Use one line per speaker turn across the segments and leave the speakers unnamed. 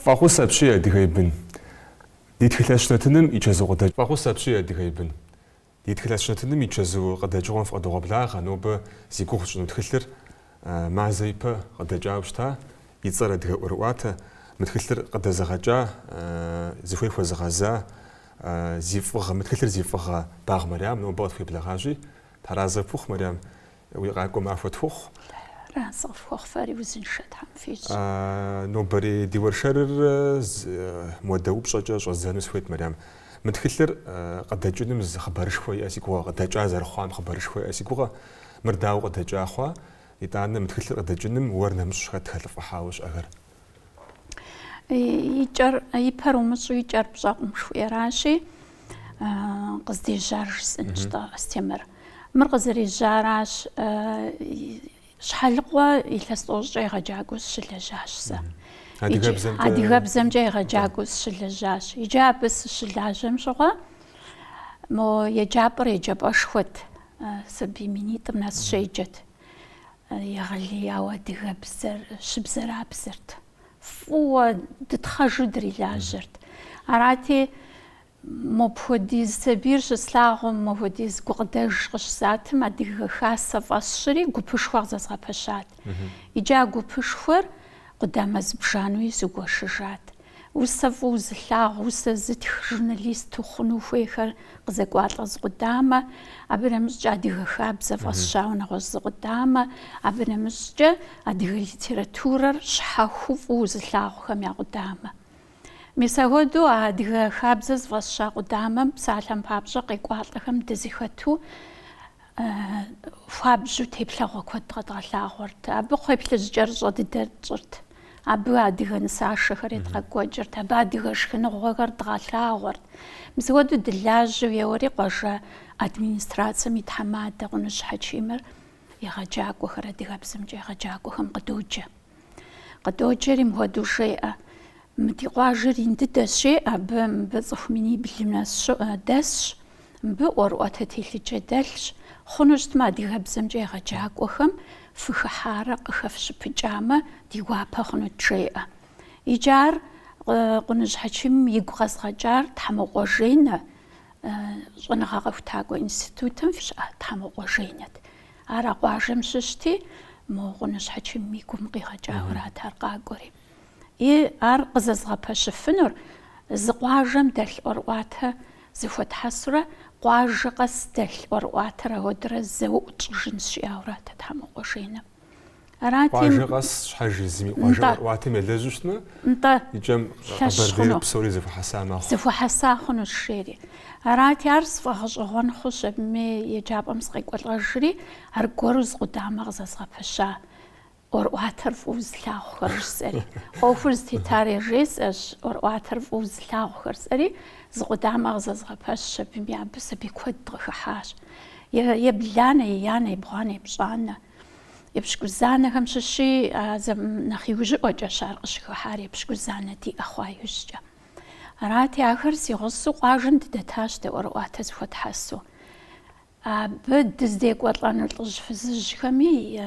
Фӏэхъус апщий, адыгэ и бын. Ди тхылъэщ нэтыным и чэзу къыдэкӏ. Фӏэхъус апщий, адыгэ и бын. Ди тхылъэщ нэтыным и чэзу къыдэкӏыгъуэм фыкъыдогъэблагъэ, нобэ зи гугъу тщӏыну тхылъыр мазэ ипэ къыдэкӏауэ щыта, и цӏэр Адыгэ ӏуэрыӏуатэ. Мы тхылъыр къыдэзыгъэкӏа, зыхуей хуэзыгъэза, зи фӏыгъэ, мы тхылъыр зи фӏыгъэ Багъ Марьям нобэ къытхуеблэгъащи, Тхьэразэ пхухъу, Марьям, уи къакӏуэ махуэ тхухъу.
Тхьэразэ къыфхуэхъу, фэри узыншэ Тхьэм фищӏ.
Нобэрей ди уэршэрыр модэ упщӏэкӏэ щӏэздзэну сыхуейт, Марьям. Мы тхылъыр къыдэкӏыным зы хъыбарышхуэ иӏэ си гугъэ, къыдэкӏа зэрыхъуам хъыбарышхуэ иӏэ си гугъэ. Мыр дауэ къыдэкӏа хъуа? Итӏанэ мы тхылъыр къыдэкӏыным уэр нэмыщӏ хэт хэлӏыфӏыхьауэ щыӏэхэр?
И кӏэр, и пэр умыщӏу и кӏэр пщӏэкъым жыхуиӏэращи, къыздежьар жысӏэнщ-тӏэ, Астемыр. Мыр къызэрежьаращ, Щхьэлыкъуэ илъэс тӏощӏкӏэ егъэджакӏуэу сыщылэжьащ сэ. Адыгэбзэмкӏэ егъэджакӏуэу сыщылэжьащ. Иджы абы сыщылажьэм щыгъуэ, мо еджапӏэр еджапӏэшхуэт, сабий минитӏым нэс щеджэт. Егъэлеяуэ адыгэбзэр щыбзэрабзэрт. Фӏыуэ дытхъэжу дрилажьэрт. Арати, мопхуэдиз сабийр щыслъагъум, мопхуэдиз гукъыдэж къыщызатым Адыгэ Хасэ фӏэсщри гупышхуэ къызэзгъэпэщат. Иджы а гупышхуэр къудамэ зыбжанэуи зугуэшыжат. Усэ фӏыуэ зылъагъу, усэ зытх журналисту хъуну хуейхэр къызэкӏуалӏэ зы къудамэ, абы нэмыщӏкӏэ адыгэ хабзэ фӏэсщауэ нэгъуэщӏ зы къудамэ, абы нэмыщӏкӏэ адыгэ литературэр щхьэхуэу фӏыуэ зылъагъухэм я къудамэ. Мис ахуэдэу а адыгэ хабзэ зыфӏэсща къудамэм псалъэм папщӏэ къекӏуалӏэхэм дызэхэту хуабжьу теплъэгъуэ куэд къэдгъэлъагъуэрт. Абы кхъуейплъыжькӏэрыщӏэ дыдэр тщӏырт. Абы адыгэ нысашэхэр едгъэкӏуэкӏырт, абы адыгэ шхыныгъуэхэр дгъэлъагъуэрт. Мис апхуэдэу дылажьэу еуэри къуажэ администрацэм и тхьэмадэ Къуныжь Хьэчимыр егъэджакӏуэхэр, адыгэбзэмкӏэ егъэджакӏуэхэм къыдоджэ. Къыдоджэри мыхуэдэу жеӏэ, Мы ди къуажэр ин дыдэщ, жеӏэ абы, мыбы цӏыху миниблым нэс дэсщ, мыбы ӏуэрыӏуатэ телъыджэ дэлъщ. Хъуну щытмэ, адыгэбзэмкӏэ егъэджакӏуэхэм фыхыхьарэ къыхэфщыпыкӏамэ, ди гуапэ хъунут, жеӏэ. Иджы ар Къуныжь Хьэчимым игу къэзгъэкӏар Тхьэмокъуэ Женэ, щӏэныгъэ къэхутакӏуэ институтым щыӏэ Тхьэмокъуэ Женэт. Ар а къуажэм щыщти, мо Къуныжь Хьэчимым и гум къигъэкӏауэрат ар къакӏуэри. И ар къызэзгъэпэщыфынур зы къуажэм дэлъ ӏуэрыӏуатэ зэхуэтхьэсурэ къуажэ къэс дэлъ ӏуэрыӏуатэр ауэдурэ зэуӏу тщӏыжынщ, жиӏауэрат Тхьэмокъуэ Женэ. Арати,
Къуажэ къэс щхьэж езым и къуажэ
Нтӏэ.
ӏуэрыӏуатэм елэжьу щытмэ,
Нтӏэ,
и кӏэм
лъэщ
Къэбэрдейр
хъуну.
псори зэхуэхьэса мэхъу.
Зэхуэхьэса хъунущ, жери. Арати, ар сфӏэгъэщӏэгъуэн хъущ, абыми еджапӏэм сыкъекӏуэлӏэжри, аргуэру зы къудамэ къызэзгъэпэща. ӏуэрыӏуатэр фӏыуэ зылъагъухэр жысӏэри. ӏуэхур зытетар яжесӏэщ, ӏуэрыӏуатэр фӏыуэ зылъагъухэр сӏэри, зы къудамэ къызэзгъэпэщщ абыми, абы сабий куэд къыхыхьащ. Ебланэ, еянэ, ебгъуанэ, епщӏанэ. Епщыкӏузанэхэм щыщи а нэхъ иужьыӏуэкӏэщ ар къыщыхыхьар, епщыкӏузанэ диӏэ хъуа иужькӏэ. Арати, ахэр си гъусэу къуажэм дыдэтащ дэ ӏуэрыӏуатэ зыхуэтхьэсу. Абы дыздекӏуэлӏэну лӏыжь-фызыжьхэми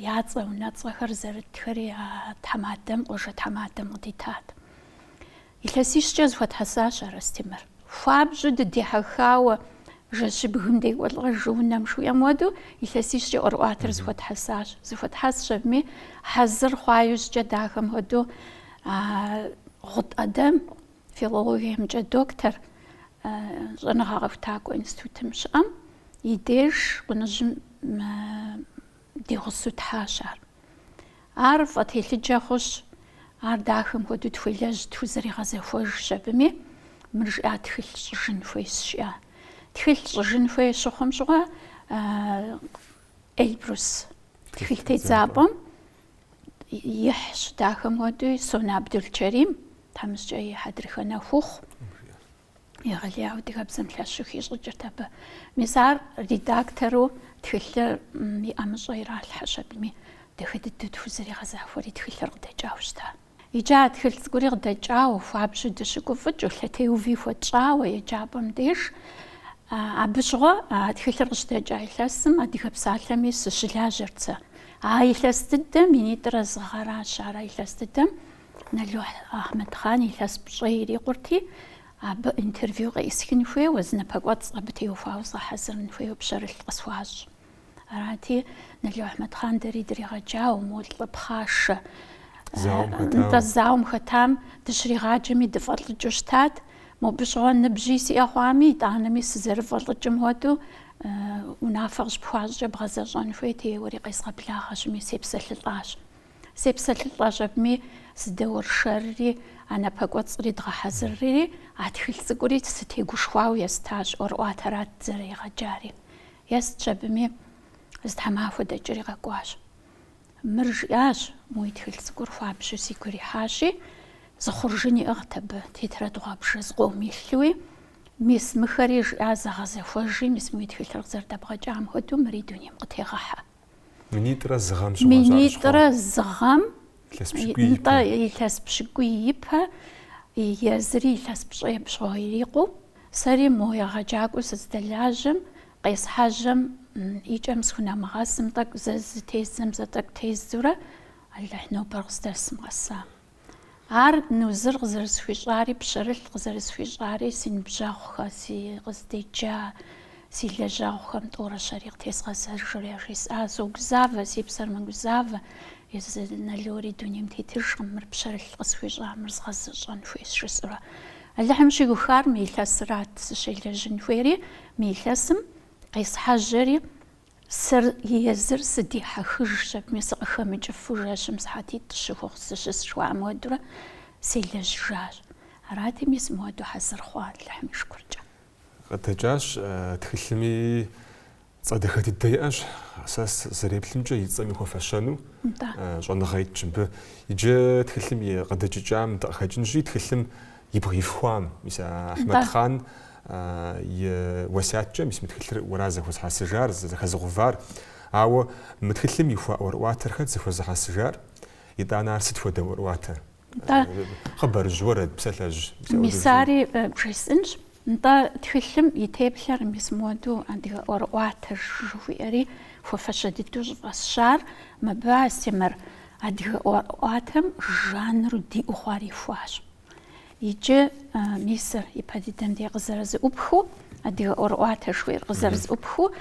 я цӏэ унэцӏэхэр зэрытхэри а тхьэмадэм, къуажэ тхьэмадэм къыдитат. Илъэсищкӏэ зыхуэтхьэсащ ар Астемыр. Хуабжьу дыдихьэхауэ жэщыбгым декӏуэлӏэжу унэм жыхуиӏэм хуэдэу илъэсищкӏэ ӏуэрыӏуатэр зыхуэтхьэсащ. Зыхуэтхьэсщ абыми хьэзыр хъуа иужькӏэ дахэм хуэдэу Гъут Ӏэдэм, филологиемкӏэ доктор, щӏэныгъэ къэхутакӏуэ институтым щыӏэм и деж Къуныжьым ди гъусэу тхьащ ар. Ар фӏэтелъыджэ хъущ, ар дахэм хуэдэу тхуелэжь, тхузэригъэзэхуэжщ абыми, мыр жиӏа тхылъ щӏыжын хуейщ, жиӏа. Тхылъ щӏыжын хуей щыхъум щыгъуэ Эльбрус тхылъ тедзапӏэм ихьщ дахэм хуэдэу Сонэ Абдулчэрим, тхьэмыщкӏэ и хьэдрыхэ нэху ухъу. Егъэлеяуэ адыгэбзэм лъэщу хищӏыкӏырт абы. Мис ар редактору тхылъыр и ӏэмыщӏэ иралъхьэщ абыми, дахэ дыдэу тхузэригъэзахуэри тхылъыр къыдэкӏауэ щыта. Иджы а тхылъ цӏыкӏури къыдэкӏауэ, хуабжьу дыщыгуфӏыкӏыу, лъэтеуви хуэтщӏауэ еджапӏэм деж, абы щыгъуэ а тхылъыр къыщыдэкӏа илъэсым Адыгэ псалъэми сыщылажьэрт сэ. А илъэс дыдэм, минитӏрэ зы гъэращ ар, а илъэс дыдэм. Нало Ахьмэдхъан илъэс пщӏей ирикъурти, абы интервью къеӏысхын хуейуэ, зы напэкӏуэцӏ абы теухуауэ згъэхьэзырын хуейуэ пщэрылъ къысхуащӏ. Арати, Нало Ахьмэдхъан дэри дригъэджауэ, мо лӏы пхъашэ, нтӏэ, зауэм хэтам дыщригъаджэми дыфӏэлӏыкӏыу щытат. Мобы щыгъуэ ныбжьи сиӏэ хъуами, итӏанэми сызэрыфӏэлӏыкӏым хуэдэу унафэ къыщыпхуащӏкӏэ бгъэзэщӏэн хуейти, еуэри къезгъэблагъэщ, сепсэлъылӏащ. Сепсэлъылӏэщ абыми, сыдэуэршэрри, а напэкӏуэцӏри дгъэхьэзырри, а тхылъ цӏыкӏури сытегушхуауэ естащ, ӏуэрыӏуатэрат зэрыригъэджари. Естщ абыми, зы тхьэмахуэ дэкӏри къэкӏуащ. Мыр жиӏащ, мо уи тхылъ цӏыкӏур хуабжьу сигу ирихьащи, зы хъуржын иӏыгът абы, тетрадь гъуабжэ зыкъом илъуи, мис мыхэри жиӏа зэгъэзэхуэжи, мис мы уи тхылъыр къызэрыдэбгъэкӏам хуэдэу мыри дунейм къытегъэхьэ.
Минитӏрэ зы гъэм щыгъуэщ ар
Минитӏрэ зы гъэм,
Илъэс пщыкӏуий
нтӏэ, илъэс пщыкӏуий ипэ, езыри илъэс пщӏей абы щыгъуэ ирикъуу, сэри мо егъэджакӏуэу сыздэлажьэм, къесхьэжьэм и кӏэм схунэмыгъэсым тӏэкӏу зэ зытездзэм зэ тӏэкӏу тездзэурэ, Алыхь нобэр къыздэсым къэса. Ар нузыр къызэрысхуищӏари, пщэрылъ къызэрысхуищӏари си ныбжьэгъухэ, си къыздеджа, си лэжьэгъухэм тӏорэ щэри къытезгъэзэжурэ яжесӏа, согузавэ, си псэр мэгузавэ, езы Налори дунейм тетыжкъым, мыр пщэрылъ къысхуищӏа, мыр згъэзэщӏэн хуейщ, жысӏэурэ. Алыхьым щиухар мы илъэсырат сыщелэжьын хуейри, мы илъэсым къесхьэжьэри, Сэр езыр сыдихьэхыжщ абыми, сыкъыхэмыкӏыфу жэщым сыхьэтитӏ-щы хъуху сыщыс жыхуаӏэм хуэдэурэ селэжьыжащ. Арати, мис мыуэду хьэзыр хъуа Алыхьым и шыкуркӏэ.
Къыдэкӏащ тхылъми цӏэ дахэ дыдэ иӏэщ. Сэ сызэреплъымкӏэ, и цӏэми хуэфэщэну щӏэныгъэ итщ мыбы. Иджы тхылъым и къыдэкӏыкӏам дыкъыхэкӏынщи, тхылъым ибгъу ифхуам, мис а Ахьмэдхъан и уэсяткӏэ, мис мы тхылъыр уэра зэхуэзыхьэсыжар, зэхэзыгъэувар. Ауэ мы тхылъым ихуа ӏуэрыӏуатэр хэт зэхуэзыхьэсыжар? Итӏанэ ар сыт хуэдэ ӏуэрыӏуатэ? Хъыбарыжь, уэрэд, псалъэжь.
Мис ари бжесӏэнщ. Нтӏэ, тхылъым и теплъэр мис мыуэду адыгэ ӏуэрыӏуатэ жыхуиӏэри хуэфэщэ дыдэу щӏыфӏэсщар мыбы Астемыр адыгэ ӏуэрыӏуатэм жанру диӏэу хъуар ихуащ. Иджы мисыр ипэ дыдэм дей къызэрызэӏупхыу, адыгэ ӏуэрыӏуатэ жыхуиӏэр къызэрызэӏупхыу,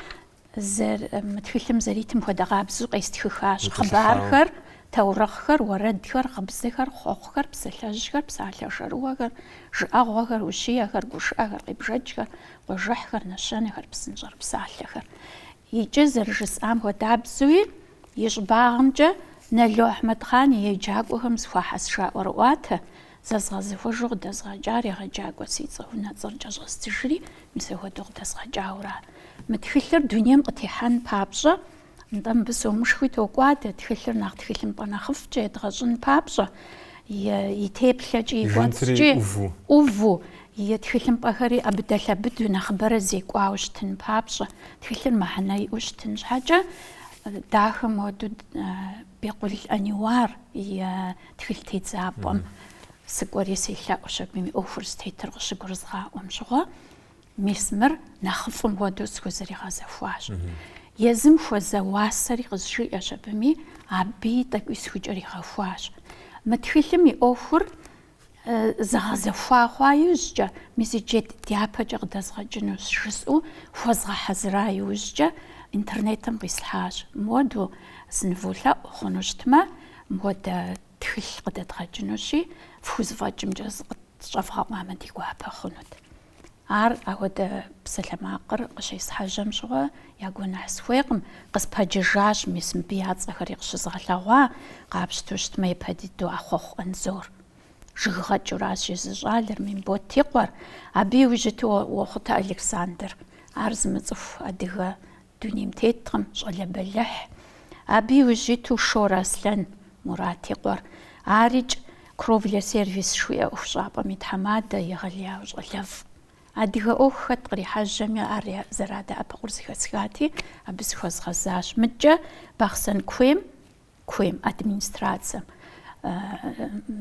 мы тхылъым зэритым хуэдэ къабзэу къестхыхащ хъыбархэр, таурыхъхэр, уэрэдхэр, гъыбзэхэр, хъуэхъухэр, псалъэжьхэр, псалъэ шэрыуэхэр, жыӏэгъуэхэр, ущиехэр, гушыӏэхэр, къебжэкӏхэр, къуажэхьхэр, нэщэнэхэр, псынщӏэрыпсалъэхэр. Иджы зэрыжысӏам хуэдабзэуи, и щӏыбагъымкӏэ Нало Ахьмэдхъан и еджакӏуэхэм зэхуахьэсыжа ӏуэрыӏуатэ, зэзгъэзэхуэжу къыдэзгъэкӏар егъэджакӏуэ си цӏэ унэцӏэр кӏэщӏэздзыжри, мис апхуэдэу къыдэзгъэкӏауэра. Мы тхылъыр дунейм къытехьэн папщӏэ, нтӏэ мыбы сомышхуи токӏуадэ, тхылъыр нэхъ тхылъымпӏэ нэхъыфӏкӏэ едгъэщӏын папщӏэ, и теплъэкӏи и кӏуэцӏкӏи ӏуву, и тхылъымпӏэхэри ӏэбыдэлъэбыдэу нэхъыбэрэ зекӏуауэ щытын папщӏэ, тхылъыр мыхьэнэ иӏэу щытын щхьэкӏэ, дахэм хуэдэу Бекъул Ӏэниуар и тхылъ тедзапӏэм сыкӏуэри селъэӏущ абым и ӏуэхур зытетыр къыщыгурызгъаӏуэм щыгъуэ, мис мыр нэхъыфӏым хуэдэу схузэригъэзэхуащ. Езым хуэзэ уасэри къызжиӏэщ абыми, абыи тӏэкӏуи схукӏэригъэхуащ. Мы тхылъым и ӏуэхур зэгъэзэхуа хъуа иужькӏэ, мис иджы дяпэкӏэ къыдэзгъэкӏынущ жысӏэу хуэзгъэхьэзыра иужькӏэ интернетым къислъхьащ. Мыуэду сыныволъэӏу хъуну щытмэ, мыуэдэ тхылъ къыдэдгъэкӏынущи, фхузэфӏэкӏымкӏэ зыкъытщӏэвгъэкъуамэ ди гуапэ хъунут. Ар апхуэдэ псалъэмакъыр къыщесхьэжьэм щыгъуэ я гуэныхь схуейкъым, къыспэджэжащ, мис мыбы я цӏэхэри къыщызгъэлъэгъуа, къапщтэу щытмэ, япэ дыдэу Ахъуэхъу Анзор. Жыггъэкӏыуращ езы щӏалэр, Мимбот и къуэр, абы иужь иту Уэхъутэ Александр. Ар зымыцӏыху адыгэ дунейм теткъым, щӏалэ бэлыхь. Абы иужь иту Шорэ Аслъэн, Мурат и къуэр. Арикӏ Кровля сервис жыхуиӏэ ӏуэхущӏапӏэм и тхьэмадэ, егъэлеяуэ щӏалэфӏ. Адыгэ ӏуэху хэт кърихьэжьэми, ар зэрадэӏэпыкъур зэхэсхати, абы зыхуэзгъэзащ. Мыдкӏэ Бахъсэн куейм, куейм администрацэм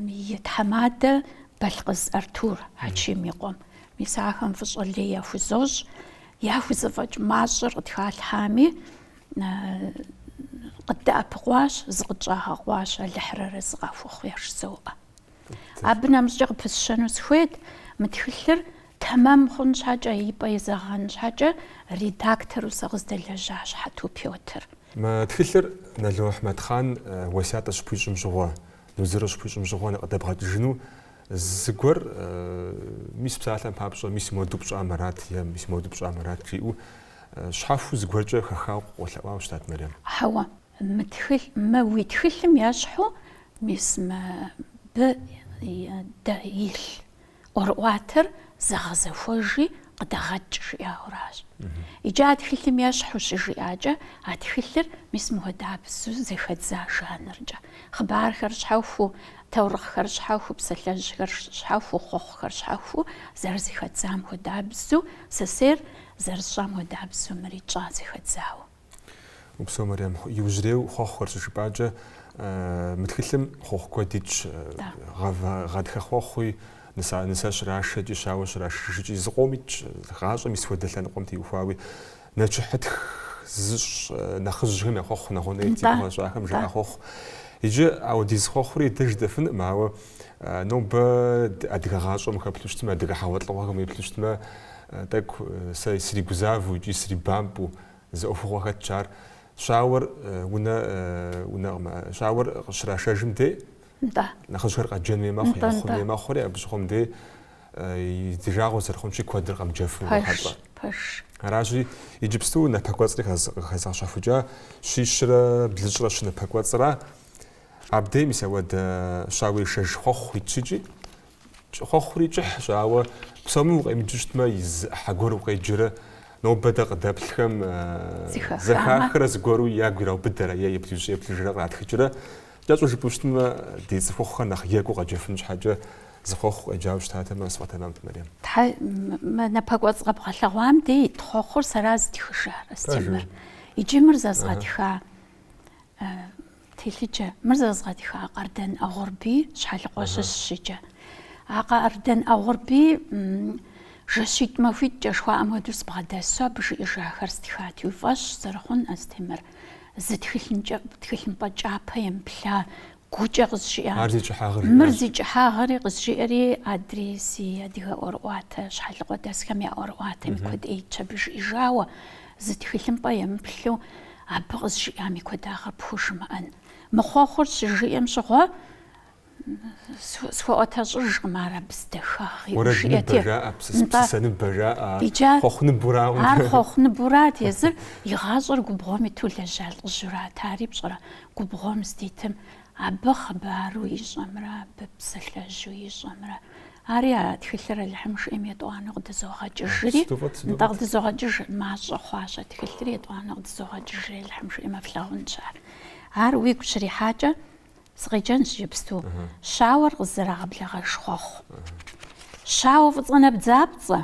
и тхьэмадэ Балъкъыз Артур Хьэчим и къуэм. Мис ахэм фӏыщӏэ лей яхузощӏ, яхузэфӏэкӏ мащӏэр къытхалъхьами, къыддэӏэпыкъуащ, зыкъытщӏагъэкъуащ, Алыхьыр арэзы къахуэхъу яжызоӏэ. Абы нэмыщӏкӏэ къыпысщэну сыхуейт, мы тхылъыр тэмэм хъун щхьэкӏэ, и пӏэ изэгъэн щхьэкӏэ редактору сэ къыздэлэжьащ Хьэту Пётр.
Мы тхылъыр Нало Ахьмэдхъан уэсят къыщыпхуищӏым щыгъуэ, нузыр къыщыпхуищӏым щыгъуэ къыдэбгъэкӏыжыну зыгуэр, мис псалъэм папщӏэ, мис моду пщӏам арат е мис моду пщӏам арат жиӏэу щхьэхуэу зыгуэркӏэ хэхауэ къолъэӏуауэ щытат Мэрием.
Хьэуэ, мы тхылъ, мы уи тхылъым ещхьу мис мыбы илъ ӏуэрыӏуатэр зэгъэзэхуэжи къыдэгъэкӏ жиӏауращ. Иджы а тхылъым ещхьу щыжиӏакӏэ, а тхылъыр мис мыхуэдабзэу зэхэдза жанркӏэ. Хъыбархэр щхьэхуэу, таурыхъхэр щхьэхуэу, псалъэжьхэр щхьэхуэу, хъуэхъухэр щхьэхуэу зэрызэхэдзам хуэдабзэу, сэсейр зэрысщӏам хуэдабзэу мыри тщӏа зэхэдзауэ.
Упсэу, Мэрием, иужьрейуэ хъуэхъухэр щыжыпӏакӏэ, мы тхылъым хъуэхъу куэд итщ. Гъатхэ хъуэхъуи, нысэ щрашэкӏи, щауэ щрашыжкӏи зыкъом итщ, гъащӏэм и сыт хуэдэ лъэныкъуэм теухуауи. Нэчыхьытх зыщӏ нэхъыжьхэм я хъуэхъу нэгъунэ ит, зи гугъу ящӏахэм жаӏэ хъуэхъу. Иджы ауэдиз хъуэхъури дэ жытӏэфынкъым, ауэ нобэ адыгэ гъащӏэм ухэплъу щытмэ, адыгэ хьэгъуэлӏыгъуэхэм уеплъу щытмэ, тӏэкӏу сэ сригузавэу икӏи срибампӏэу Зы ӏуэхугъуэ хэтщ ар. Щауэр унэ, унэкъым, щауэр къыщрашэжым дей,
Нтӏэ.
нэхъыжьхэр къэджэн хуей мэхъу,
Нтӏэ,
ехъун
нтӏэ.
хуей мэхъури, абы щыгъуэм дей ди жагъуэ зэрыхъунщи, куэдыр къэмыджэфу
Пэжщ,
урохьэлӏэ.
пэжщ.
Аращи, иджыпсту напэкӏуэцӏри къыхэзгъэщхьэхукӏа, щищрэ блыщӏрэ щы напэкӏуэцӏра, абдей мис ауэдэ щауэишэж хъуэхъу итщ икӏи, Хъуэхъури кӏыхьщ, ауэ псоми укъемыджэу щытмэ, и зы ӏыхьэ гуэр укъеджэрэ, нобэ дэ къыдэплъхэм зэхахрэ зыгуэру ягу ираубыдэрэ е еплъыжрэ къратхыкӏрэ. Кӏэщӏу жыпӏэу щытмэ, ди цӏыхухъухэр нэхъ екӏуу къэджэфын щхьэкӏэ зы хъуэхъу къеджауэ щытатэмэ, сфӏэтэмэмт, Мэрием.
Тхьэ, мы напэкӏуэцӏ къэбгъэлъэгъуам дей ит хъуэхъур сэра зытхыжар, Астемыр. Иджы мыр зэзгъэтха Телъыджэ, мыр зэзгъэтха Къардэн ӏэгъурбий Щхьэлыкъуэ щыщщ иджы. А Къардэн ӏэгъурбий жэщитӏ-махуитӏкӏэ жыхуаӏэм хуэдэу сыбгъэдэсу абы жиӏэжахэр стхат. Уи фӏэщ зэрыхъун, Астемыр, зы тхылъымпӏэ кӏапэ емыплъа гукӏэ къызжиӏа.
Ар зи кӏыхьагъыр
Мыр
жиӏащ.
зи кӏыхьагъэри къызжиӏэри адрей си адыгэ ӏуэрыӏуатэ, Щхьэлыкъуэ дэсхэм я ӏуэрыӏуатэми куэд ӏей итщ абы жиӏэжауэ, зы тхылъымпӏэ емыплъу Абы къызжиӏам и куэдагъыр пхужымыӏэн. Мы хъуэхъур щыжиӏэм щыгъуэ схуэӏуэтэщӏыжкъым ар абы зы дахагъ иӏэу
Уэрэд
жиӏэти.
ныбэ жаӏэ,
Нтӏэ.
псысэ ныбэ жаӏэ, ар
Иджы ар
хъуэхъу ныбурауэ.
Ар хъуэхъу ныбурат, езыр и гъащӏэр губгъуэм иту лэжьа лӏыжьурат. Ари пщӏэрэ, губгъуэм здитым абы хъыбару ищӏэмрэ абы псалъэжьу ищӏэмрэ. Ари а тхылъыр Алыхьым жиӏэм етӏуанэу къыдызогъэкӏыжри,
Сыту фӏыт, сыту
нтӏэ
фӏыт.
къыдызогъэкӏыж, мащӏэ хъуащ а тхылъри, етӏуанэу къыдызогъэкӏыжри, Алыхьым жиӏэмэ флъагъунщ ар. Ар уигу щрихьакӏэ, сыкъеджэнщ иджыпсту, щауэр къызэрагъэблэгъэж хъуэхъу. Щауэ фӏыцӏэ набдзапцӏэ,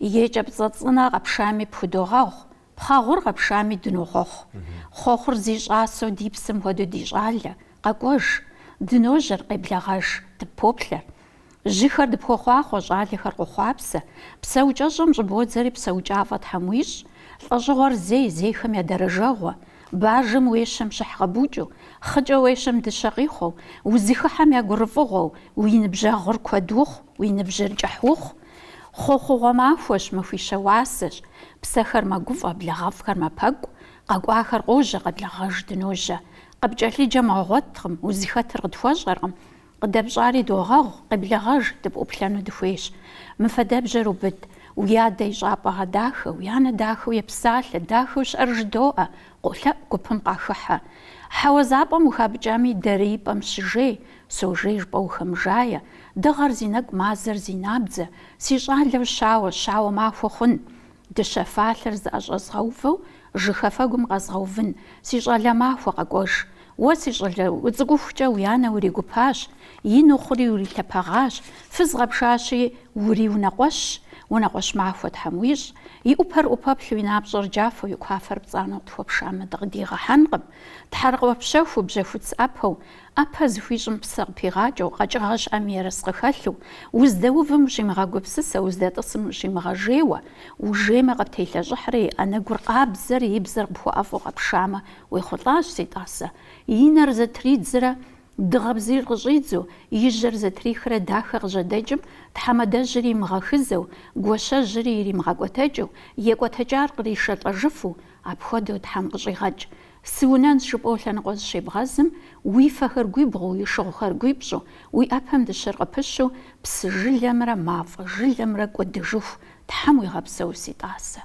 Екӏэпцӏэ цӏынэ къэпшами пхудогъэгъу, пхъэ гъур къэпшами дынохъуэхъу. Хъуэхъур зи щӏасэу ди псэм хуэдэу ди щӏалэ, къэкӏуэж. Дыножьэр, къеблэгъэж, дыппоплъэр. Жьыхэр дыпхуохъуахъуэ, щӏалэхэр къохъуапсэ. Псэукӏэщӏэм щӏыбодзэри псэукӏафӏэ Тхьэм уищӏ. Лӏэщӏыгъуэр зей, зейхэм я дэрэжэгъуэ. Бажэм уещэм щыхь къэбукӏыу, хъыкӏэ уещэм дыщэ къихъуэу, узыхыхьэм я гурыфӏыгъуэу, уи ныбжьэгъур куэд ухъу, уи ныбжьыр кӏыхь ухъу. Хъуэхъугъуэ махуэщ, махуищэ уасэщ. Псэхэр мэгуфӏэ, благъэфӏхэр мэпэкӏу. Къэкӏуахэр къожьэ, къэблэгъэж дыножьэ. Къыпкӏэлъыджэм гъуэткъым, узыхэтыр къытхуэщӏэркъым. Къыдэпщӏари догъэгъу, къеблэгъэж, дыпӏуплъэну дыхуейщ. Мы фадэбжьэр убыд, уи адэ и щӏапӏэ гъэдахэ, уи анэ дахэу епсалъэ, дахэу щыӏэр жыдоӏэ, къолъэӏу гупым къахыхьэ. Хьэуазапӏэм ухапкӏами, дариипӏэм щыжей, сожей жыпӏэу ухэмыжае, дыгъэр зи нэкӏу, мазэр зи набдзэ, си щӏалэу щауэ, щауэ махуэ хъун, дыщэ фалъэр зыӏэщӏэзгъэувэу жыхафэгум къэзгъэувын, си щӏалэ махуэ къэкӏуэж. Уэ, си щӏалэ, уцӏыкӏухукӏэ уи анэ уригупащ, ин ухъури урилъэпэгъащ, фыз къэпшащи, уриунэкъуэщщ, унэкъуэщ махуэ Тхьэм уищӏ, и ӏупэр ӏупэплъу, и напщӏэр джафэу, и куафэр пцӏанэу къытхуэпшамэ, дыкъыдигъэхьэнкъым. Тхьэрыкъуэ пщэхуу, бжьэхуц ӏэпэу, ӏэпэ зыхуищӏым псэ къыпигъакӏэу, къэкӏыгъэ щыӏэм ерыскъы хэлъу, уздэувым ущимыгъэгупсысэ, уздэтӏысым ущимыгъэжейуэ, ужеймэ къыптелъэщӏыхьрэ и ӏэнэгур къабзэрэ и бзэр къыпхуэӏэфӏу къэпшамэ, уехъулӏащ, си тӏасэ. И нэр зэтридзрэ. Дыгъэ бзийр къыщӏидзу, и жьэр зэтрихрэ дахэ къыжьэдэкӏым, тхьэмадэжьыр имыгъэхызэу, гуащэжьри иримыгъэкӏуэтэкӏыу, екӏуэтэкӏар къришэлӏэжыфу, апхуэдэу Тхьэм къыщӏигъэкӏ. Сыунэнщ жыпӏэу лъэныкъуэ зыщебгъэзым, уи фэхэр гуибгъуу, уи шыгъухэр гуипщӏу, уи ӏэпэм дыщэр къыпыщу, псы жылэмрэ мафӏэ жылэмрэ кӏуэдыжыху Тхьэм уигъэпсэу, си тӏасэ.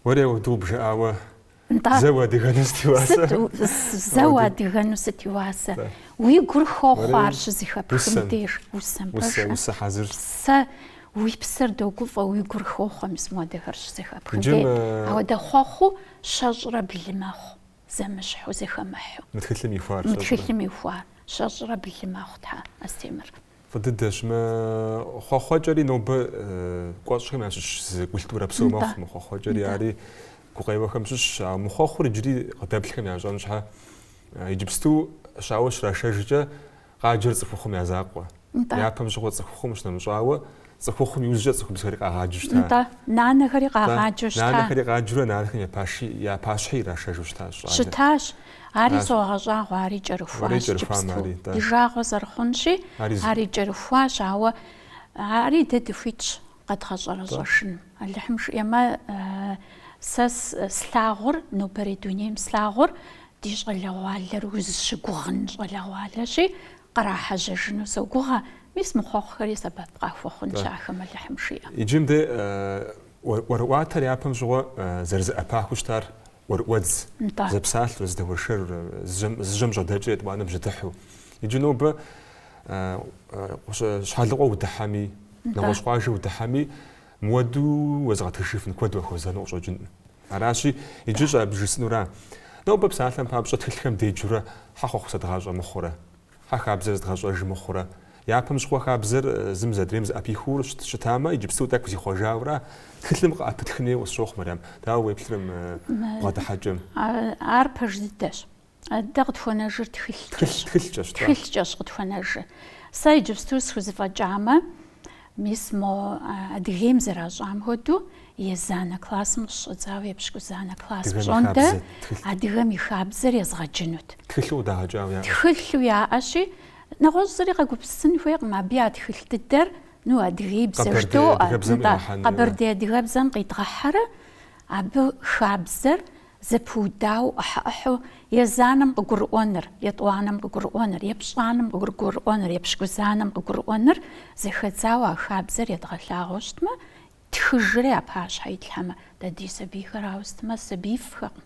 Уэри ауэдэу бжыӏауэ,
Нтӏэ.
зэ уадыгэну сыт и уасэ?
Сыт зэ уадыгэну сыт и уасэ? Уи гур хохъуэ ар щызэхэпхым деж, усэм
пэжкъэ? Усэ хьэзырщ.
Псэ, уи псэр догуфӏэ, уи гур хохъуэ мис муэдэхэр щызэхэпхым деж. Ауэдэ хъуэхъуу 112 мэхъу, зэмыщхьу, зэхэмыхьу.
Мы тхылъым ихуар
Мы тхылъым ихуар 112 мэхъу, Тхьэ, Астемыр.
Фӏы дыдэщ. Мы хъуэхъуэкӏэри нобэ кӏуэщӏхэм ящыщ зы культурэ псо мэхъу. Мы хъуэхъуэкӏэри ари гукъеуэхэм щыщщ. Ауэ мы хъуэхъур иджыри къыдэплъхэм ящӏэн щхьэ, иджыпсту щауэ щрашэжкӏэ къаджэр цӏыхухъум я закъуэ. Япэм щыгъуэ цӏыхухъум щынэмыщӏауэ, цӏыхухъум иужькӏэ цӏыхубзхэри къагъаджэу щыта.
Нтӏэ, нанэхэри къагъаджэу щыта.
Нанэхэри къаджэурэ нанэхэм я пащхьи ирашэжу щытащ щӏалэр.
Щытащ. Ари согъэщӏагъуэ, ари кӏэрыхуащ иджыпсту. Ди жагъуэ зэрыхъунщи, ари кӏэрыхуащ, ауэ ари дэ дыхуитщ къэдгъэщӏэрэщӏэжыным. Алыхьым жиӏэмэ, сэ слъагъур, нобэрей дунейм слъагъур ди щӏалэгъуалэр узыщыгугъын щӏалэгъуалэщи, кърахьэжьэжыну согугъэ. Мис мы хъуэхъухэри сэбэп къахуэхъунщ ахэм Алыхьым жиӏэм.
Иджы мыдэ ӏуэрыӏуатэр япэм щыгъуэ зэрызэӏэпахыу щытар ӏуэрыӏуэдз, зэпсалъэу, зэдэуэршэрурэ, зы жьэм жьэдэкӏрэ етӏуанэм бжьэдыхьэу. Иджы нобэ Щхьэлыкъуэ удыхьэми, нэгъуэщӏ къуажэ удыхьэми, мыуэду уэзыгъэтхыжыфын куэд уахуэзэну къыщӏэкӏынкъым. Аращи, иджы щӏэбжысӏэнура. Нобэ псалъэм папщӏэ тхылъхэм деджэурэ хьэ хъуэхъу зэдгъащӏэ мыхъурэ, хьэ хабзэр зэдгъэщӏэж мыхъурэ. Япэм щыгъуэ хабзэр зым зы адрейм зэӏэпихыу щытамэ, иджыпсту тӏэкӏу зихъуэжауэра тхылъым къыӏэпытхын хуейуэ къысщохъу, Мэрям. Дауэ уеплърэ мы бгъэдыхьэкӏэм?
Ар пэж дыдэщ. Дэ къытхуэнэжыр тхылъкӏэщ.
Тхылъкӏэщ,
тӏэ. Тхылъкӏэщ къытхуэнэжыр. Сэ иджыпсту схузэфӏэкӏамэ, мис мо Адыгейм зэращӏам хуэдэу, езанэ классым къыщыщӏэдзауэ епщыкӏузанэ класс пщӏондэ адыгэм и хабзэр езгъэджынут.
Тхылъу къыдагъэкӏауэ яӏэщ.
Тхылъу яӏэщи, нэгъуэщӏ зыри къэгупсысын хуейкъым, абы я тхылъ дыдэр, ну, адыгеибзэ жыдоӏэ, нтӏэ, къэбэрдей адыгэбзэм къидгъэхьэрэ, абы хабзэр Зэпыудауэ ӏыхьэ-ӏыхьэу езанэм къыгурыӏуэныр, етӏуанэм къыгурыӏуэныр, епщӏанэм къыгурыӏуэныр, епщыкӏузанэм къыгурыӏуэныр зэхэдзауэ а хабзэр едгъэлъагъуу щытмэ, ттхыжрэ я пащхьэ итлъхьэмэ, дэ ди сабийхэр ауэ сытмэ сабиифӏхэкъым.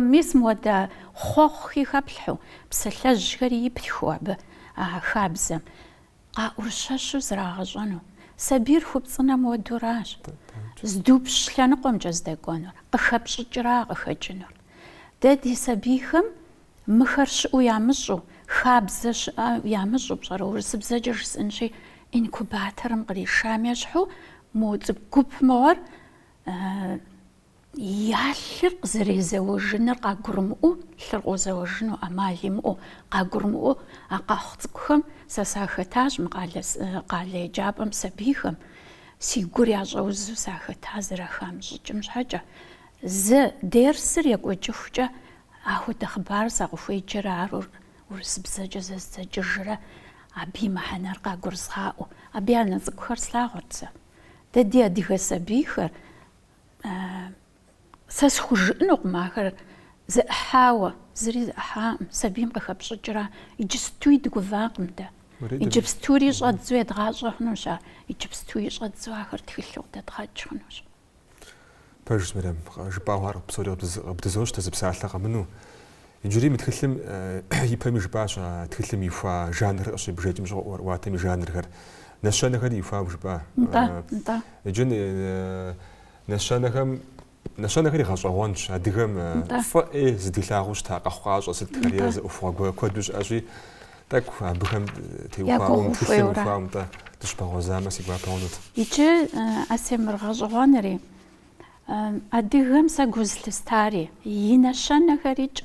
Мис мыуэдэ хъуэхъухи хэплъхьэу, псалъэжьхэри иптхыу абы а хабзэм. Къаӏурыщэщу зрагъэщӏэну. Сабийр хупцӏынэм уэдуращ. Здупщ лъэныкъуэмкӏэ здэкӏуэнур, къыхэпщӏыкӏра къыхэкӏынур. Дэ ди сабийхэм мыхэр щыӏэу ямыщӏу, хабзэ щыӏэу ямыщӏу, пщӏэрэ урысыбзэкӏэ жысӏэнщи, инкубаторым къришам ещхьу, мо цӏыкӏу гуп мыгъуэр Я лъыр къызэрезэуэжыныр къагурымыӏуэу, лъыр къозэуэжыну ӏэмал имыӏэу, къагурымыӏуэу а къэхъу цӏыкӏухэм сэ сахэтащ мы къалэ еджапӏэм сабийхэм, си гур ящӏэузу сахэта зэрахамыщӏыкӏым щхьэкӏэ. Зы дерсыр екӏуэкӏыхукӏэ ахуэдэ хъыбар сакъыхуеджэрэ ар урысыбзэкӏэ зэздзэкӏыжрэ абы и мыхьэнэр къагурызгъаӏуэу. Абы я нэ цӏыкӏухэр слъагъурт сэ. Дэ ди адыгэ сабийхэр Сэ схужыӏэнукъым ахэр зэӏыхьауэ, зыри зэӏыхьакъым, сабийм къыхэпщӏыкӏра, иджыстуи дыгувакъым дэ. Иджыпстури щӏэддзэу едгъащӏэ хъунущ ар, иджыпстуи щӏэддзэу ахэр тхылъу къыдэдгъэкӏ хъунущ.
Пэжщ, Мэрем, жыпӏауэ ар псори къыбдызощтэ, зы псалъэ къэмынэу. Иджыри мы тхылъым ипэми жыпӏащ а тхылъым ихуа жанрхэр къыщебжэкӏым щыгъуэ ӏуэрыӏуатэм и жанрхэр. Нэщэнэхэри ихуауэ жыпӏа.
Нтӏэ, нтӏэ.
Иджы нэщэнэхэм, нэщэнэхэри гъэщӏэгъуэнщ. Адыгэм фӏы ӏей зыдилъагъуу щыта къэхъукъащӏэ сытхэр е зы ӏуэхугъуэ куэду щыӏэщи, тӏэкӏу абыхэм теухуауэ мы тхылъым ихуауэ нтӏэ дыщыбгъэгъуэзамэ си гуапэ хъунут.
Иджы Астемыр гъэщӏэгъуэнри, Адыгэм сэ гу зылъыстари, и нэщэнэхэрикӏ,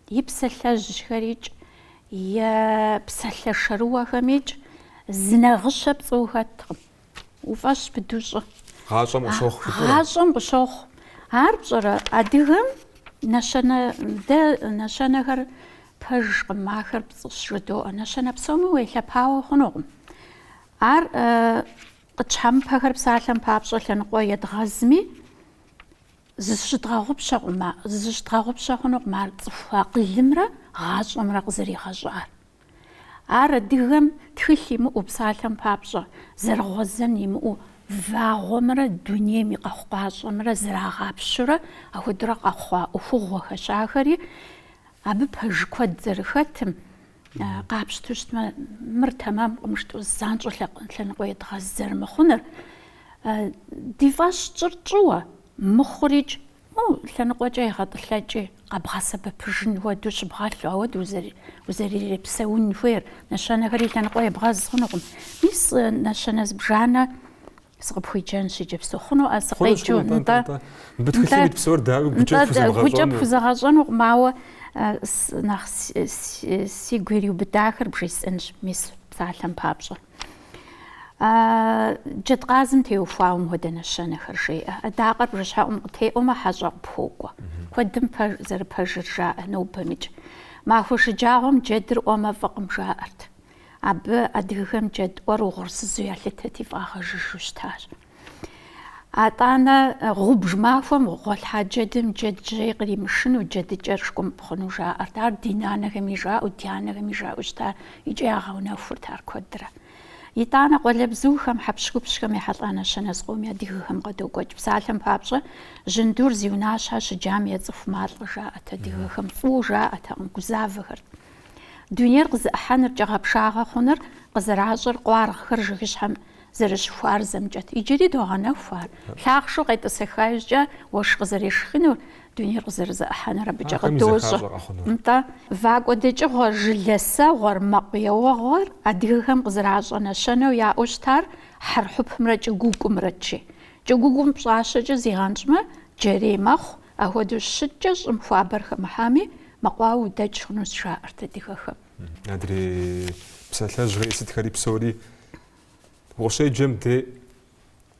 и псалъэжьхэрикӏ, и псалъэ шэрыуэхэмикӏ зы нагъыщэ пцӏыуэ хэткъым. Уфӏэщ быдэу щӏы.
Гъащӏэм къыщохъу
жыпӏэрэ? Гъащӏэм къыщохъу. Ар пщӏэрэ, адыгэм нэщэнэ, дэ нэщэнэхэр. Пэжкъым, ахэр пцӏыщ жыдоӏэ. Нэщэнэ псоми уелъэпауэ хъунукъым. Ар къытщхьэмыпэхэр псалъэм папщӏэ лъэныкъуэ едгъэзми, зыщыдгъэгъупщэкъым, зыщыдгъэгъупщэ хъунукъым ар цӏыху акъылымрэ гъащӏэмрэ къызэригъэщӏар. Ар адыгэм тхылъ имыӏэу, псалъэм папщӏэ, зэрыгъуэзэн имыӏэу, вагъуэмрэ дунейм и къэхъукъащӏэмрэ зэрагъапщэурэ апхуэдэурэ къэхъуа ӏуэхугъуэхэщ ахэри. Абы пэж куэд зэрыхэтым, къапщтэу щытмэ, мыр тэмэмкъым жытӏэу занщӏэу лъэныкъуэ едгъэз зэрымыхъуныр, ди фӏэщ тщӏыр тщӏыуэ, мыхъурикӏ, ну, лъэныкъуэкӏэ егъэтӏылъэкӏи, къэбгъэсэбэпыжын хуэдэу щыбгъэлъу, ауэдэу узэрырипсэун хуейр, нэщэнэхэри лъэныкъуэ ебгъэз хъунукъым. Мис нэщэнэ зыбжанэ Сыкъыпхуеджэнщ иджыпсту. Хъунуӏэ сыкъеджэу?
Нтӏэ. Мыбы тхылъым ит псор дауи гукӏэ пхузэмыгъэщӏэну.
Гукӏэ пхузэгъэщӏэнукъым, ауэ нэхъ сигу ириубыдахэр бжесӏэнщ, мис псалъэм папщӏэ. Джэдкъазым теухуауэ мыхуэдэ нэщэнэхэр жеӏэ. Адакъэр бжэщхьэӏум къытеӏуэмэ, хьэщӏэ къыпхуокӏуэ. Куэдым зэрыпэжыр жаӏэ нобэмикӏ. Махуэ шэджагъуэм джэдыр ӏуэмэ фӏыкъым жаӏэрт. Абы адыгэхэм джэд ӏуэр угъурсызу ялъытэти, фӏагъэжыжу щытащ. Атӏанэ гъубж махуэм гъуэлъхьа джэдым джэджьей къримышыну, джэдыкӏэр шкӏумпӏ хъуну жаӏэрт. Ар ди нанэхэми жаӏэу, ди анэхэми жаӏэу щыта икӏи ягъэунэхурт ар куэдрэ. Итӏанэ къуалэбзухэм, хьэпщхупщхэм ехьэлӏа нэщэнэ зыкъоми адыгэхэм къадокӏуэкӏ. Псалъэм папщӏэ, жьындур зи унащхьэ щыджам е цӏыху малӏэ жаӏэт адыгэхэм, фӏыуэ жаӏэтэкъым, гузавэхэрт. Дунейр къызэӏыхьэныр, кӏэгъэпшагъэ хъуныр къызэращӏэр къуаргъхэр жыгыщхьэм зэрыщыхуарзэмкӏэт. Иджыри догъэнэху ар. Лъахъшэу къетӏысэха иужькӏэ уэшх къызэрешхынур, дунейр къызэрызэӏыхьэнур абыкӏэ къыдощӏэ. Нтӏэ, вакӏуэ дэкӏыгъуэр, жылэ сэгъуэр, мэкъу еуэгъуэр адыгэхэм къызэращӏэ нэщэнэу яӏэу щытар хьэрхьупымрэ кӏыгуугумрэт, жи. Кӏыгуугум пщӏащэкӏэ зигъэнщӏмэ, джэрей мэхъу, апхуэдэу щыткӏэ щӏым хуабэр хэмыхьами, Мэкъуауэ удэкӏ хъунущ, жаӏэрт адыгэхэм.
Адрей псалъэжьхэри сытхэри псори укъыщеджэм де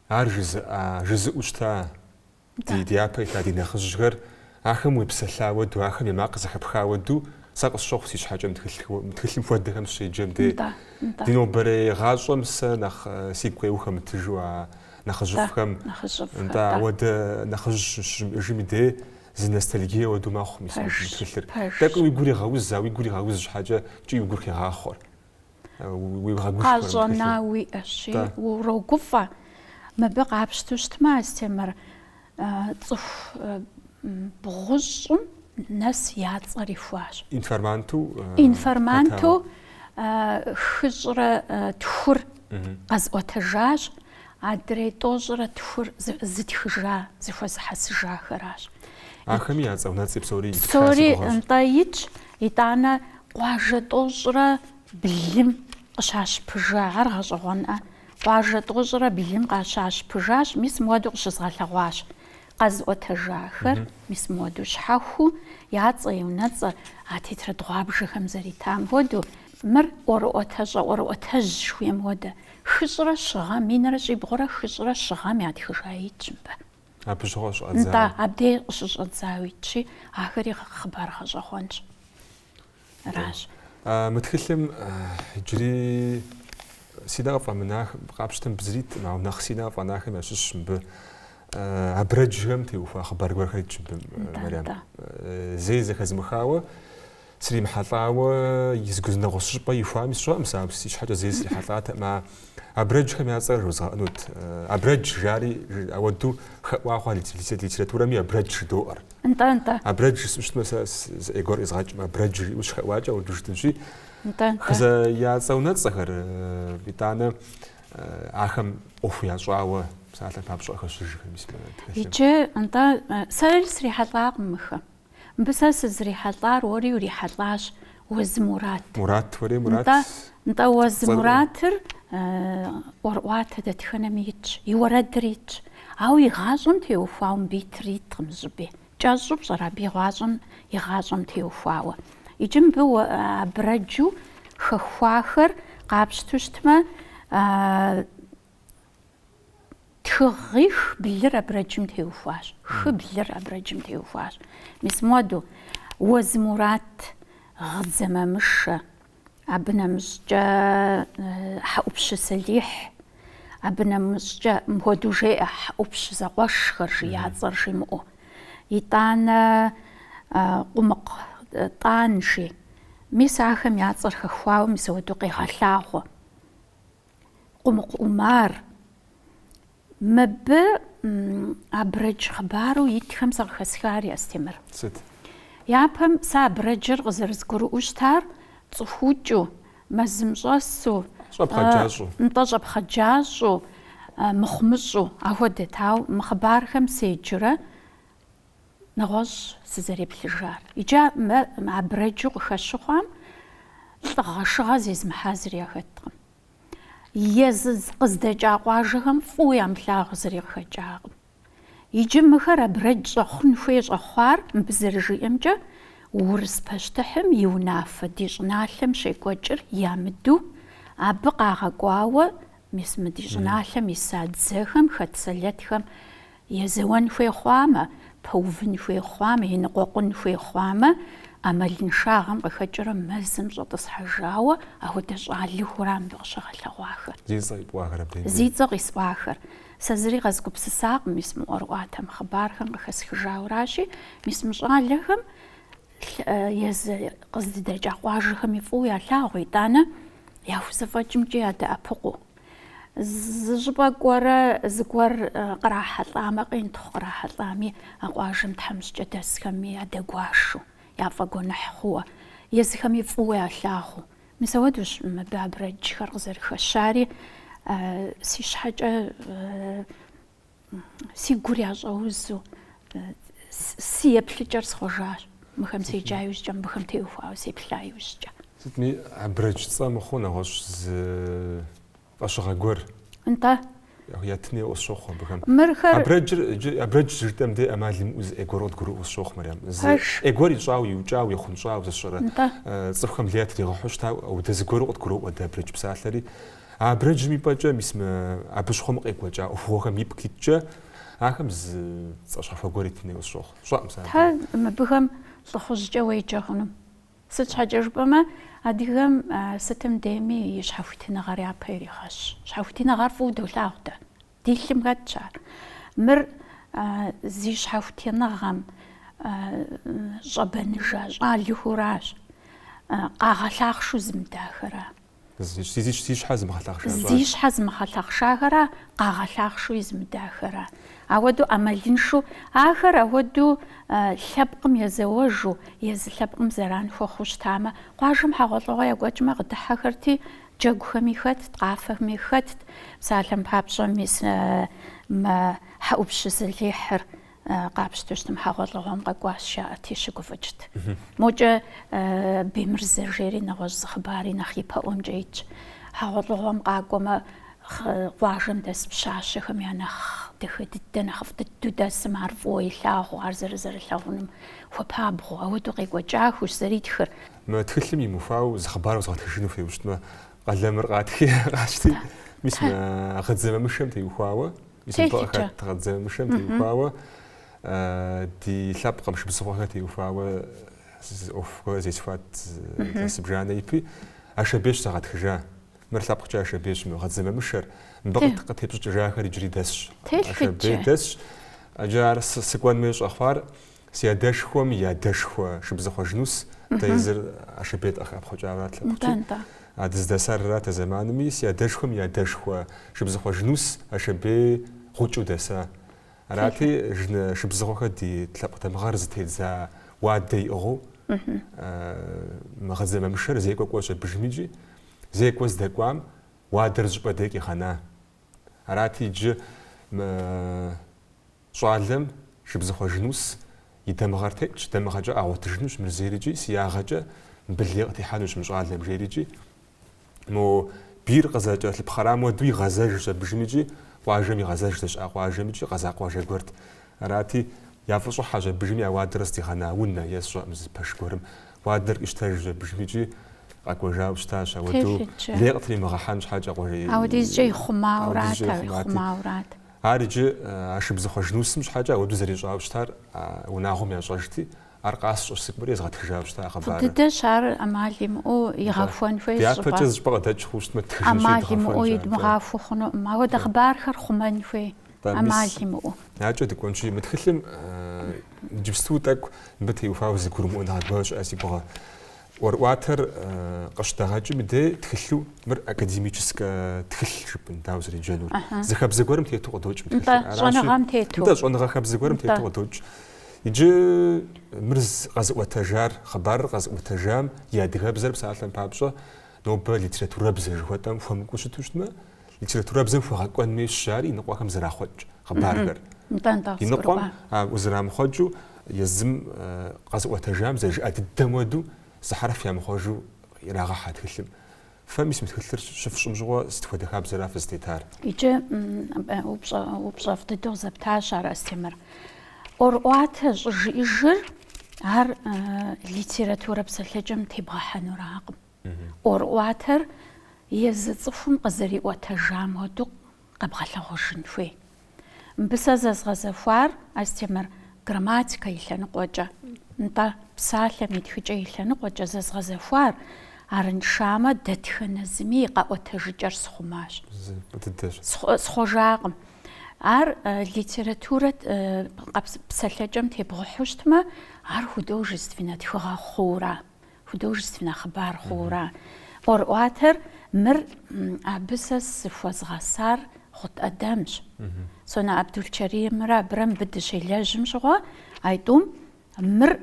ар жызыӏа, жызыӏэу щыта ди дяпэ ита ди нэхъыжьхэр ахэм уепсэлъа уэду, ахэм я макъ зэхэпха уэду сэ къысщохъу си щхьэкӏэ мы тхылъым хуэдэхэм сыщеджэм де. Ди нобэрей гъащӏэм сэ нэхъ сигу къеуэ хэмытыжу а нэхъыжьыфӏхэм, нтӏэ, ауэдэ нэхъыжь щыщымыӏэжым и дей Зы ностальгие уэду мэхъу мис мы тхылъыр. Тӏэкӏуи уи гур егъэуз, а уи гур игъэуз щхьэкӏэ икӏи уи гур хегъахъуэр. Уигъэгушхуэр мы
Къащӏэна уиӏэщи, урогуфӏэ. Мыбы къапщтэу щытмэ, Астемыр, цӏыху бгъущӏым нэс я цӏэр ихуащ.
Информанту
Информанту хыщӏрэ тхур къэзыӏуэтэжащ. Адрей тӏощӏрэ тхур зытхыжа, зэхуэзыхьэсыжахэращ.
Ахэми я цӏэ-унэцӏи псори итха си
Псори нтӏэ итщ, итӏанэ къуажэ тӏощӏрэ блым къыщащыпыжа, ар гъэщӏэгъуэнӏэ? Къуажэ тӏощӏрэ блым къыщащыпыжащ, мис мыуэду къыщызгъэлъэгъуащ. Къэзыӏуэтэжахэр, мис мыуэду щхьэхуу, я цӏэ, я унэцӏэр а тетрадь гъуабжэхэм зэритам хуэдэу, мыр ӏуэрыӏуэтэщӏэ ӏуэрыӏуэтэжь жыхуиӏэм хуэдэ. Хыщӏрэ щы гъэм, минрэ щибгъурэ хыщӏрэ щы гъэм ятхыжа итщ мыбы.
Абы щыгъуэ щӏадзауэ.
Нтӏэ, абдей къыщыщӏэдзауэ итщи, ахэри хъыбар гъэщӏэгъуэнщ. Аращ.
Мы тхылъым иджыри си нэ къыфӏэмына, къапщтэм зыри иткъым, ауэ нэхъ си нэ къыфӏэнахэм ящыщщ мыбы абрэджхэм теухуа хъыбар гуэрхэр итщ мыбы, Марьям. Зэи зэхэзмыхауэ Сримыхьэлӏауэ нэгъуэщӏ щӏыпӏэ ихуами сщӏэкъым сэ, ауэ си щхьэкӏэ зэи срихьэлӏатэкъым. А абрэджхэм я цӏэр жозгъэӏэнут. Абрэдж жари ауэду хэӏуа хъуа литературэми абрэдж жыдоӏэр.
Нтӏэ, нтӏэ.
Абрэдж жысӏэу щытмэ, сэ зы ӏей гуэр къизгъэкӏмэ, абрэдж жиӏэу щыхэӏуакӏэ ауэду жытӏэнщи,
Нтӏэ, нтӏэ.
Хызэ я цӏэ-унэцӏэхэр, итӏанэ ахэм ӏуэху ящӏауэ псалъэм папщӏэ къыхэщыжхэр мис мы тхылъым.
Иджы, нтӏэ, сэри срихьэлӏакъым мыхэм. Мыбы сэ сызрихьэлӏар уэри урихьэлӏащ, Уэзы Мурат.
Мурат, уэри Мурат?
Нтӏэ, нтӏэ Уэзы Муратыр ӏуэрыӏуатэ дэтхэнэми итщ, и уэрэдыр итщ. Ауэ и гъащӏэм теухуауэ мыбы итыр иткъым зыщӏыпӏи. Кӏэщӏу пщӏэрэ абы и гъащӏэм, и гъащӏэм теухуауэ. Иджы мыбы абрэджу хэхуахэр къапщтэу щытмэ, Тхыгъих блыр абрэджым теухуащ. Хы блыр абрэджым теухуащ. Мис муэду, Уэзы Мурат. Гъыдзэ Мамышэ, абы нэмыщӏкӏэ Хьэӏупщы Сэлихь, абы нэмыщӏкӏэ мыпхуэдэу жеӏэ Хьэӏупщы зэкъуэшхэр жи я цӏэр жимыӏэу. Итӏанэ Къумыкъу Тӏан жи. Мис ахэм я цӏэр хэхуауэ мис ауэдэу къегъэлъагъуэ. Къумыкъу Умар. Мыбы абрэдж хъыбару итхэм сэ къыхэсхари, Астемыр.
Сыт?
Япэм сэ абрэджыр къызэрызгурыӏуэу щытар цӏыхуукӏыу, мэзым щӏэсу,
Щӏэпхъаджащӏэу.
Нтӏэ, щӏэпхъаджащӏэу, мыхъумыщӏэу, ахуэдэт. Ауэ мы хъыбархэм седжурэ нэгъуэщӏ сызэреплъыжар. Иджы мы абрэджу къыхэщу хъуам лӏыгъэ-шыгъэ зезымыхьа зыри яхэткъым. Езы къыздэкӏа къуажэхэм фӏыуэ ямылъагъу зыри къыхэкӏакъым. Иджы мыхэр абрэдж щӏэхъун хуей щӏэхъуар, мыбы зэрыжиӏэмкӏэ, урыс пащтыхьым и унафэ ди щӏыналъэм щекӏуэкӏыр ямыдэу, абы къагъэкӏуауэ мис мы ди щӏыналъэм иса дзэхэм хэт сэлэтхэм Езэуэн хуей хъуамэ, пэувын хуей хъуамэ, еныкъуэкъун хуей хъуамэ, ӏэмалыншагъэм къыхэкӏрэ мэзым щӏэтӏысхьэжауэ апхуэдэ щӏалэхура мыбы къыщыгъэлъэгъуахэр.
Зи цӏэ ипӏуахэр абдеж.
Зи цӏэ къисӏуахэр. Сэ зыри къэзгупсысакъым, мис мы ӏуэрыӏуатэм хъыбархэм къыхэсхыжауращи, мис мы щӏалэхэм езы къыздыдэкӏа къуажэхэми фӏыуэ ялъагъу, итӏанэ яхузэфӏэкӏымкӏи ядэӏэпыкъуу. Зы щӏыпӏэ кӏуэрэ зыгуэр кърахьэлӏамэ, къентхъу кърахьэлӏами, а къуажэм тхьэмыщкӏэ дэсхэми ядэгуашэу, яфӏэгуэныхь хъууэ, езыхэми фӏыуэ ялъагъуу. Мис ауэдэущ мыбы абрэджхэр къызэрыхэщари, си щхьэкӏэ Си гур ящӏэузу, си еплъыкӏэр схъуэжащ. Мыхэм седжа иужькӏэ, мыбыхэм теухуауэ сеплъа иужькӏэ.
Сытми, абрэдж цӏэ мыхъуу нэгъуэщӏ зы фӏэщыгъэ гуэр.
Нтӏэ.
Ятын хуейуэ къысщохъу абыхэм.
Мырхэр.
Абрэджыр, иджы абрэдж жытӏэм дей ӏэмал имыӏэу зы ӏей гуэр къыдгурыӏуэу къысщохъу, Мэрям. Зы
Пэж.
ӏей гуэр ищӏауэ, иукӏауэ, ихъунщӏауэ, сэ сщӏэрэ.
Нтӏэ.
Цӏыхухэм лей ятригъэхьу щытауэ, ауэдэ зыгуэру къыдгуроӏуэ дэ абрэдж псалъэри. А абрэджым и пӏэкӏэ, мис мы абы щыгъуэм къекӏуэкӏа ӏуэхугъуэхэм ипкъ иткӏэ, ахэм зы цӏэ щхьэхуэ гуэр етын хуейуэ къысщохъу. Сщӏэкъым сэ абы.
Тхьэ, мыбыхэм лӏыхъужькӏэ уеджэ хъуну. Сыт щхьэкӏэ жыпӏэмэ, адыгэм сытым дейми и щхьэхуитыныгъэр япэ иригъэщ. Щхьэхуитыныгъэр фӏыуэ долъагъу дэ. Ди лъым хэтщ ар. Мыр зи щхьэхуитыныгъэм щӏэбэныжа щӏалэхуращ, къагъэлъахъшэу зымыдахэра.
Зи щхьэ зымыгъэлъахъша щӏалэ.
Зи щхьэ зымыгъэлъахъшахэра, къагъэлъахъшэуи зымыдахэра. Ауэдэу ӏэмалыншэу, ахэр ауэдэу лъэпкъым езэуэжу, езы лъэпкъым зэран хуэхъуу щытамэ, къуажэм хьэгъуэлӏыгъуэ екӏуэкӏмэ къыдыхьэхэрти, джэгухэми хэтт, къафэми хэтт. Псалъэм папщӏэ, мис мы Хьэӏупщы Сэлихьыр Къапщтэу щытым хьэгъуэлӏыгъуэм къэкӏуащ жаӏэрти щыгуфӏыкӏт. Мокӏэ Бемырзэ жери нэгъуэщӏ зы хъыбари нэхъ ипэӏуэмкӏэ итщ. Хьэгъуэлӏыгъуэм къакӏуэмэ, къуажэм дэс пщащэхэм я нэхъ дахэ дыдэ, нэхъыфӏ дыдэу дэсым ар фӏыуэ илъагъуу, ар зэрызэрылъагъуным хуэпабгъэу, ауэдэу къекӏуэкӏахэущ зэритхыр.
Мы тхылъым имыхуауэ зы хъыбар уэзгъэтхыжыну хуейуэ щытмэ, къалэмыр къатхи, къащти, мис мы Гъыдзэ Мамышэм теухуауэ. Мис мыбы къыхэт Гъыдзэ Мамышэм теухуауэ, ди лъэпкъым Шыбзыхъуэхэ теухуауэ зы ӏуэху гуэр зесхуат илъэс зыбжанэ ипи, Ашэбей щызагъэтхыжа. Мыр лъэпкъкӏэ Ашэбейщ, мы Гъыдзэ Мамышэр. Мыбы къытепщӏыкӏыжахэр иджыри дэсщ. Ашэбей дэсщ. Иджы ар сыкӏуэн хуей щӏэхъуар си адэшхуэм и адэшхуэ Шыбзыхъуэ Жынус, дэ езыр Ашэбей дыкъыхэӏэпхъукӏауэ арат лъэпкъкӏи. А дыздэсар арат а зэманми, си адэшхуэм и адэшхуэ Шыбзыхъуэ Жынус Ашэбей гъукӏэу дэса. Арати, Шыбзыхъуэхэ ди лъэпкъ дамыгъэр зытедза уадэ иӏыгъыу мы Гъыдзэ Мамышэр зекӏуэ кӏуэщ абыжым икӏи, зекӏуэ здэкӏуам уадэр зыщӏыпӏэ дей къигъэна. Арати, иджы мы Щӏалэм Шыбзыхъуэ Жынус и дамыгъэр тетщ, дамыгъэкӏэ къагъуэтыжынущ мыр зейр икӏи, си ягъэкӏэ мыбы лей къытехьэнущ мы щӏалэм, жери икӏи, мо бийр къызэкӏэлъыпхъэрам хуэдэу игъэзэжщ абыжым икӏи, къуажэм игъэзэж здэщыӏа къуажэм икӏи, къэзакъ къуажэ гуэрт. Арати, яфӏыщӏыхьэщ абыжми а уадэр къыздигъэна унэ е сщӏэкъым зы пэш гуэрым. Уадэр къищтэжщ абыжым икӏи къэкӏуэжауэ щытащ, ауэдэу лей къытримыгъэхьэн щхьэкӏэ къуажэ.
Ауэдизкӏэ ихъумаурат,ихъумаурат.
Ар иджы а Шыбзыхъуэ Жынусым щхьэкӏэ ауэдэу зэрищӏауэ щытар а унагъуэм ящӏэжти. Ар къасщӏэщ сыкӏуэри езгъэтхыжауэ щыта
Фӏы
хъыбарыр.
дыдэщ ар ӏэмал имыӏэу игъэхуэн хуейщ щӏыпӏэ.
Дяпэкӏэ зыщӏыпӏэ къыдэкӏ хъууэ щытмэ, ттхыжынщи
ӏэмал
идгъэхуэнщ
имыӏэу
ар, нтӏэ.
идмыгъахуэ хъунукъым. Апхуэдэ хъыбархэр хъумэн хуей,
Нтӏэ,
ӏэмал
мис
имыӏэу.
Акӏэ дыкӏуэнщи, мы тхылъым иджыпсту тӏэкӏу мыбы теухуауэ зэгурымыӏуэныгъэ гуэр щыӏэ си гугъэ. ӏуэрыӏуатэр къыщыдагъэкӏым и дей тхылъу мыр академическэ тхылъ жыпӏэн, дауэ зэреджэнур? Зы хабзэ гуэрым тету къыдокӏ мы
Нтӏэ,
тхылъыр. Аращи,
щӏэныгъэм тету.
нтӏэ, щӏэныгъэ хабзэ гуэрым
Нтӏэ.
тету къыдокӏ. Иджы мыр къэзыӏуэтэжар, хъыбарыр къэзыӏуэтэжам и адыгэбзэр псалъэм папщӏэ нобэ литературэбзэ жыхуэтӏэм хуэмыкӏуэу щыту щытмэ, литературэбзэм хуэгъэкӏуэн хуейщ жари иныкъуэхэм зэрахъуэкӏ хъыбархэр.
Нтӏэ, нтӏэ,
Иныкъуэм
къызгурыӏуа.
а зэрамыхъуэкӏыу езым къэзыӏуэтэжам зэрыжиӏа дыдэм хуэдэу зы хьэрф ямыхъуэжу ирагъэхьэ тхылъым. Фэ мис мы тхылъыр щыфщӏым щыгъуэ сыт хуэдэ хабзэра фызытетар?
Иджы упщӏэ, упщӏэфӏ дыдэу зэптащ ар, Астемыр. ӏуэрыӏуатэ щӏыжиӏэжыр ар литературэ псэлъэкӏэм тебгъэхьэнуракъым. ӏуэрыӏуатэр езы цӏыхум къызэриӏуэтэжам хуэдэу къэбгъэлъэгъуэжын хуей. Мыбы сэ зэзгъэзэхуар, Астемыр, грамматикэ и лъэныкъуэкӏэ, нтӏэ, псалъэм и тхыкӏэ и лъэныкъуэкӏэ зэзгъэзэхуар, арыншамэ дэтхэнэ зыми и къэӏуэтэжыкӏэр схъумащ.
Фӏы дыдэщ.
Схъуэжакъым. Ар литературэ псэлъэкӏэм тебгъухьу щытмэ, ар художественнэ тхыгъэ хъуура. Художественнэ хъыбар хъуура. ӏуэрыӏуатэр мыр абы сэ сыхуэзгъэсар Гъут ӏэдэмщ. Сонэ Абдулчэримрэ абырэ мыбы дыщелэжьым щыгъуэ, айтӏум мыр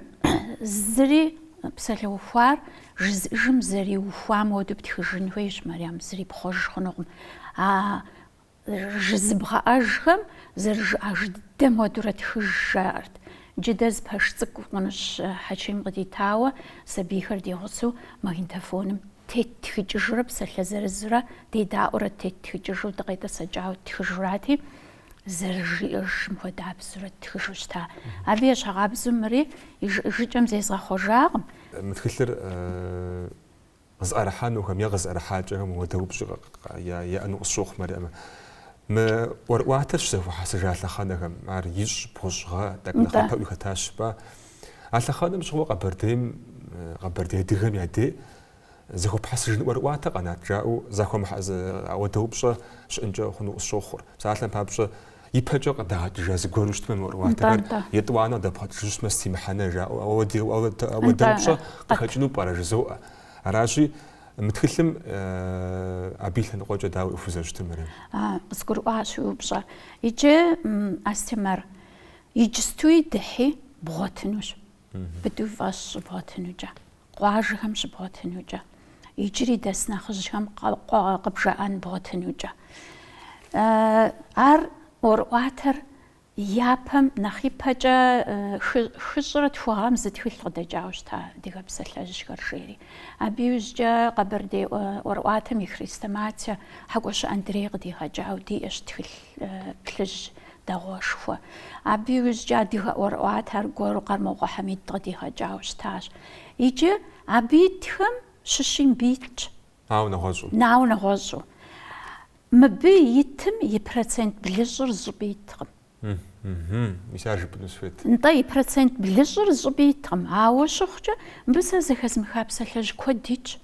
зыри псалъэухуар жызыӏэжым зэриухуам хуэдэу птхыжын хуейщ, Марьям, зыри пхъуэж хъунукъым. А Жызыбгъэӏэжхэм зэрыжаӏэж дыдэм хуэдэурэ тхыж жаӏэрт. Иджы дэ зы пэш цӏыкӏу Къуныжь Хьэчим къыдитауэ, сабийхэр ди гъусэу магнитофоным теттхыкӏыжурэ псалъэ зырызурэ дедаӏуэрэ теттхыкӏыжу дыкъетӏысэкӏауэ ттхыжурати, зэрыжиӏэжым хуэдабзэурэ ттхыжу щыта. Абы ещхьыркъабзэу мыри и жыӏэжыкӏэм зезгъэхъуэжакъым.
Мы тхылъыр Къызыӏэрыхьэнухэм е къызыӏэрыхьакӏэхэм апхуэдэ упщӏи яӏэну къысщохъу, Марьямэ. Мы ӏуэрыӏуатэр щызэхуэхьэсыжа лъэхъэнэхэм, ар ищӏ, бгъущӏ гъэ, тӏэкӏу нэхъапэӏуи хэтащ жыпӏа. А лъэхъэнэм щыгъуэ Къэбэрдейм, къэбэрдей адыгэм я дей зэхуэпхьэсыжын ӏуэрыӏуатэ къэнат жаӏэу апхуэдэ упщӏэ щыӏэнкӏэ хъуну къысщохъур. Псалъэм папщӏэ, ипэкӏэ къыдагъэкӏыжа зыгуэру щытмэ мы ӏуэрыӏуатэхэр етӏуанэу къыдэбгъэкӏыжу щытмэ сыт и мыхьэнэ жаӏэу ауэдэ упщӏэ къыхэкӏыну пӏэрэ жызоӏэ. Аращи, мы тхылъым абы и лъэныкъуэкӏэ дауэ ӏуэхур зэрыщытыр, Марьям?
Къызгурыӏуащ уи упщӏэр. Иджы, Астемыр, иджыстуи дыхьи бгъуэтынущ. Быдэу уи фӏэщ щӏы бгъуэтынукӏэ. Къуажэхэм щыбгъуэтынукӏэ, иджыри дэс нэхъыжьхэм къыбжаӏэн бгъуэтынукӏэ. Ар ӏуэрыӏуатэр япэм нэхъ ипэкӏэ хыщӏрэ тху гъэм зы тхылъ къыдэкӏауэ щыта адыгэ псалъэжьхэр жери. Абы иужькӏэ Къэбэрдей ӏуэрыӏуатэм и хрестоматие Хьэкӏуащэ Андрей къыдигъэкӏауэ диӏэщ тхылъ плъыжь дэгъуэшхуэ. Абы иужькӏэ адыгэ ӏуэрыӏуатэ аргуэру Къэрмокъуэ Хьэмид къыдигъэкӏауэ щытащ. Иджы абы итхэм щыщи мыбы итщ.
Ауэ нэгъуэщӏу.
Ауэ нэгъуэщӏу. Мыбы итым и процент блыщӏыр зыщӏыпӏи иткъым.
Мис ар жыпӏэну сыхуейт.
Нтӏэ, и процент блыщӏыр зыщӏыпӏи иткъым. Ауэ щыхъукӏэ, мыбы сэ зэхэзмыха псалъэжь куэд итщ.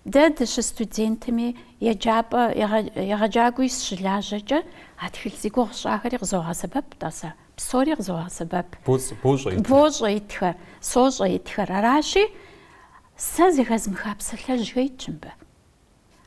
Дэ дыщыстудентми, еджапӏэ егъэджакӏуи сыщылажьэкӏэ, а тхылъ зи гугъу сщӏахэри къызогъэсэбэп, тӏасэ. Псори къызогъэсэбэп.
Бощӏэ итхэр.
Бощӏэ итхэр, сощӏэ итхэр. Аращи, сэ зэхэзмыха псалъэжьхэр итщ мыбы.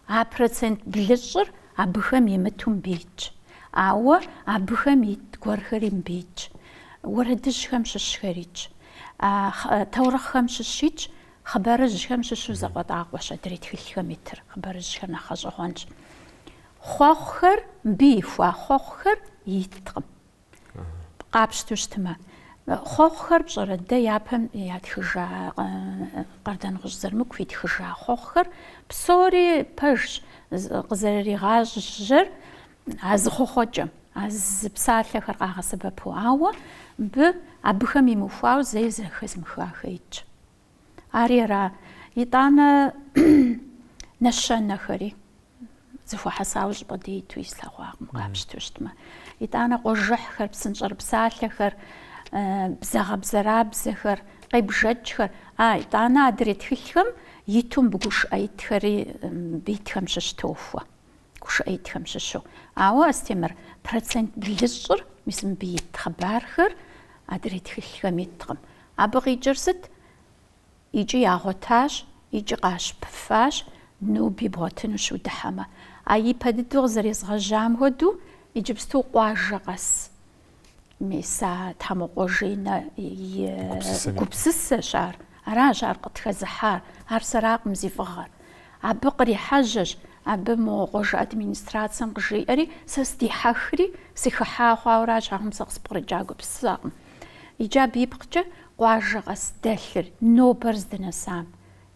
А процент блыщӏыр абыхэм имыту мыбы итщ. Ауэ абыхэм ит гуэрхэри мыбы итщ. Уэрэдыжьхэм щыщхэр итщ. Таурыхъхэм щыщ итщ. Хъыбарыжьхэм щыщу закъуэтӏакъуэщ адрей тхылъхэм итыр, хъыбарыжьхэр нэхъ гъэщӏэгъуэнщ. Хъуэхъухэр, мыбы ихуа хъуэхъухэр иткъым. Къапщтэу щытмэ, хъуэхъухэр пщӏэрэ, дэ япэм ятхыжа Къардэнгъущӏ Зырамыку итхыжа хъуэхъухэр псори пэжщ, къызэрыригъажьэр а зы хъуэхъуэкӏэм, а зы псалъэхэр къагъэсэбэпу, ауэ мыбы абыхэм имыхуауэ зэи зэхэзмыхахэ итщ. Ари ара. Итӏанэ нэщэнэхэри зэхуэхьэсауэ щӏыпӏэ дей иту слъэгъуакъым, къапщтэу щытмэ. Итӏанэ къуажэхьхэр, псынщӏэрыпсалъэхэр. Бзэ гъэбзэрабзэхэр, къебжэкӏхэр. А, итӏанэ адрей тхылъхэм иту мыбы гушыӏэ итхэри мыбы итхэм щыщ тохуэ. Гушыӏэ итхэм щыщу. Ауэ, Астемыр, процент блыщӏыр, мис мыбы ит хъыбархэр адрей тхылъхэм иткъым. Абы къикӏыр сыт? Икӏи ягъуэтащ, икӏи къащыпыфащ, ноби бгъуэтынущ удыхьэмэ. А ипэ дыдэу къызэрезгъэжьам хуэдэу, иджыпсту къуажэ къэс. Мис а Тхьэмокъуэ Женэ и гупсысэщ ар. Аращ ар къытхэзыхьар, ар сэракъым зи фӏыгъэр. Абы кърихьэжьэщ, абы мо къуажэ администрацэм къыжиӏэри, сэ сыдихьэхри, сыхыхьа хъуауэращ, ахъум сэ къыспкърыкӏа гупсысэкъым. Иджы абы ипкъкӏэ къуажэ къэс дэлъыр нобэр здынэсам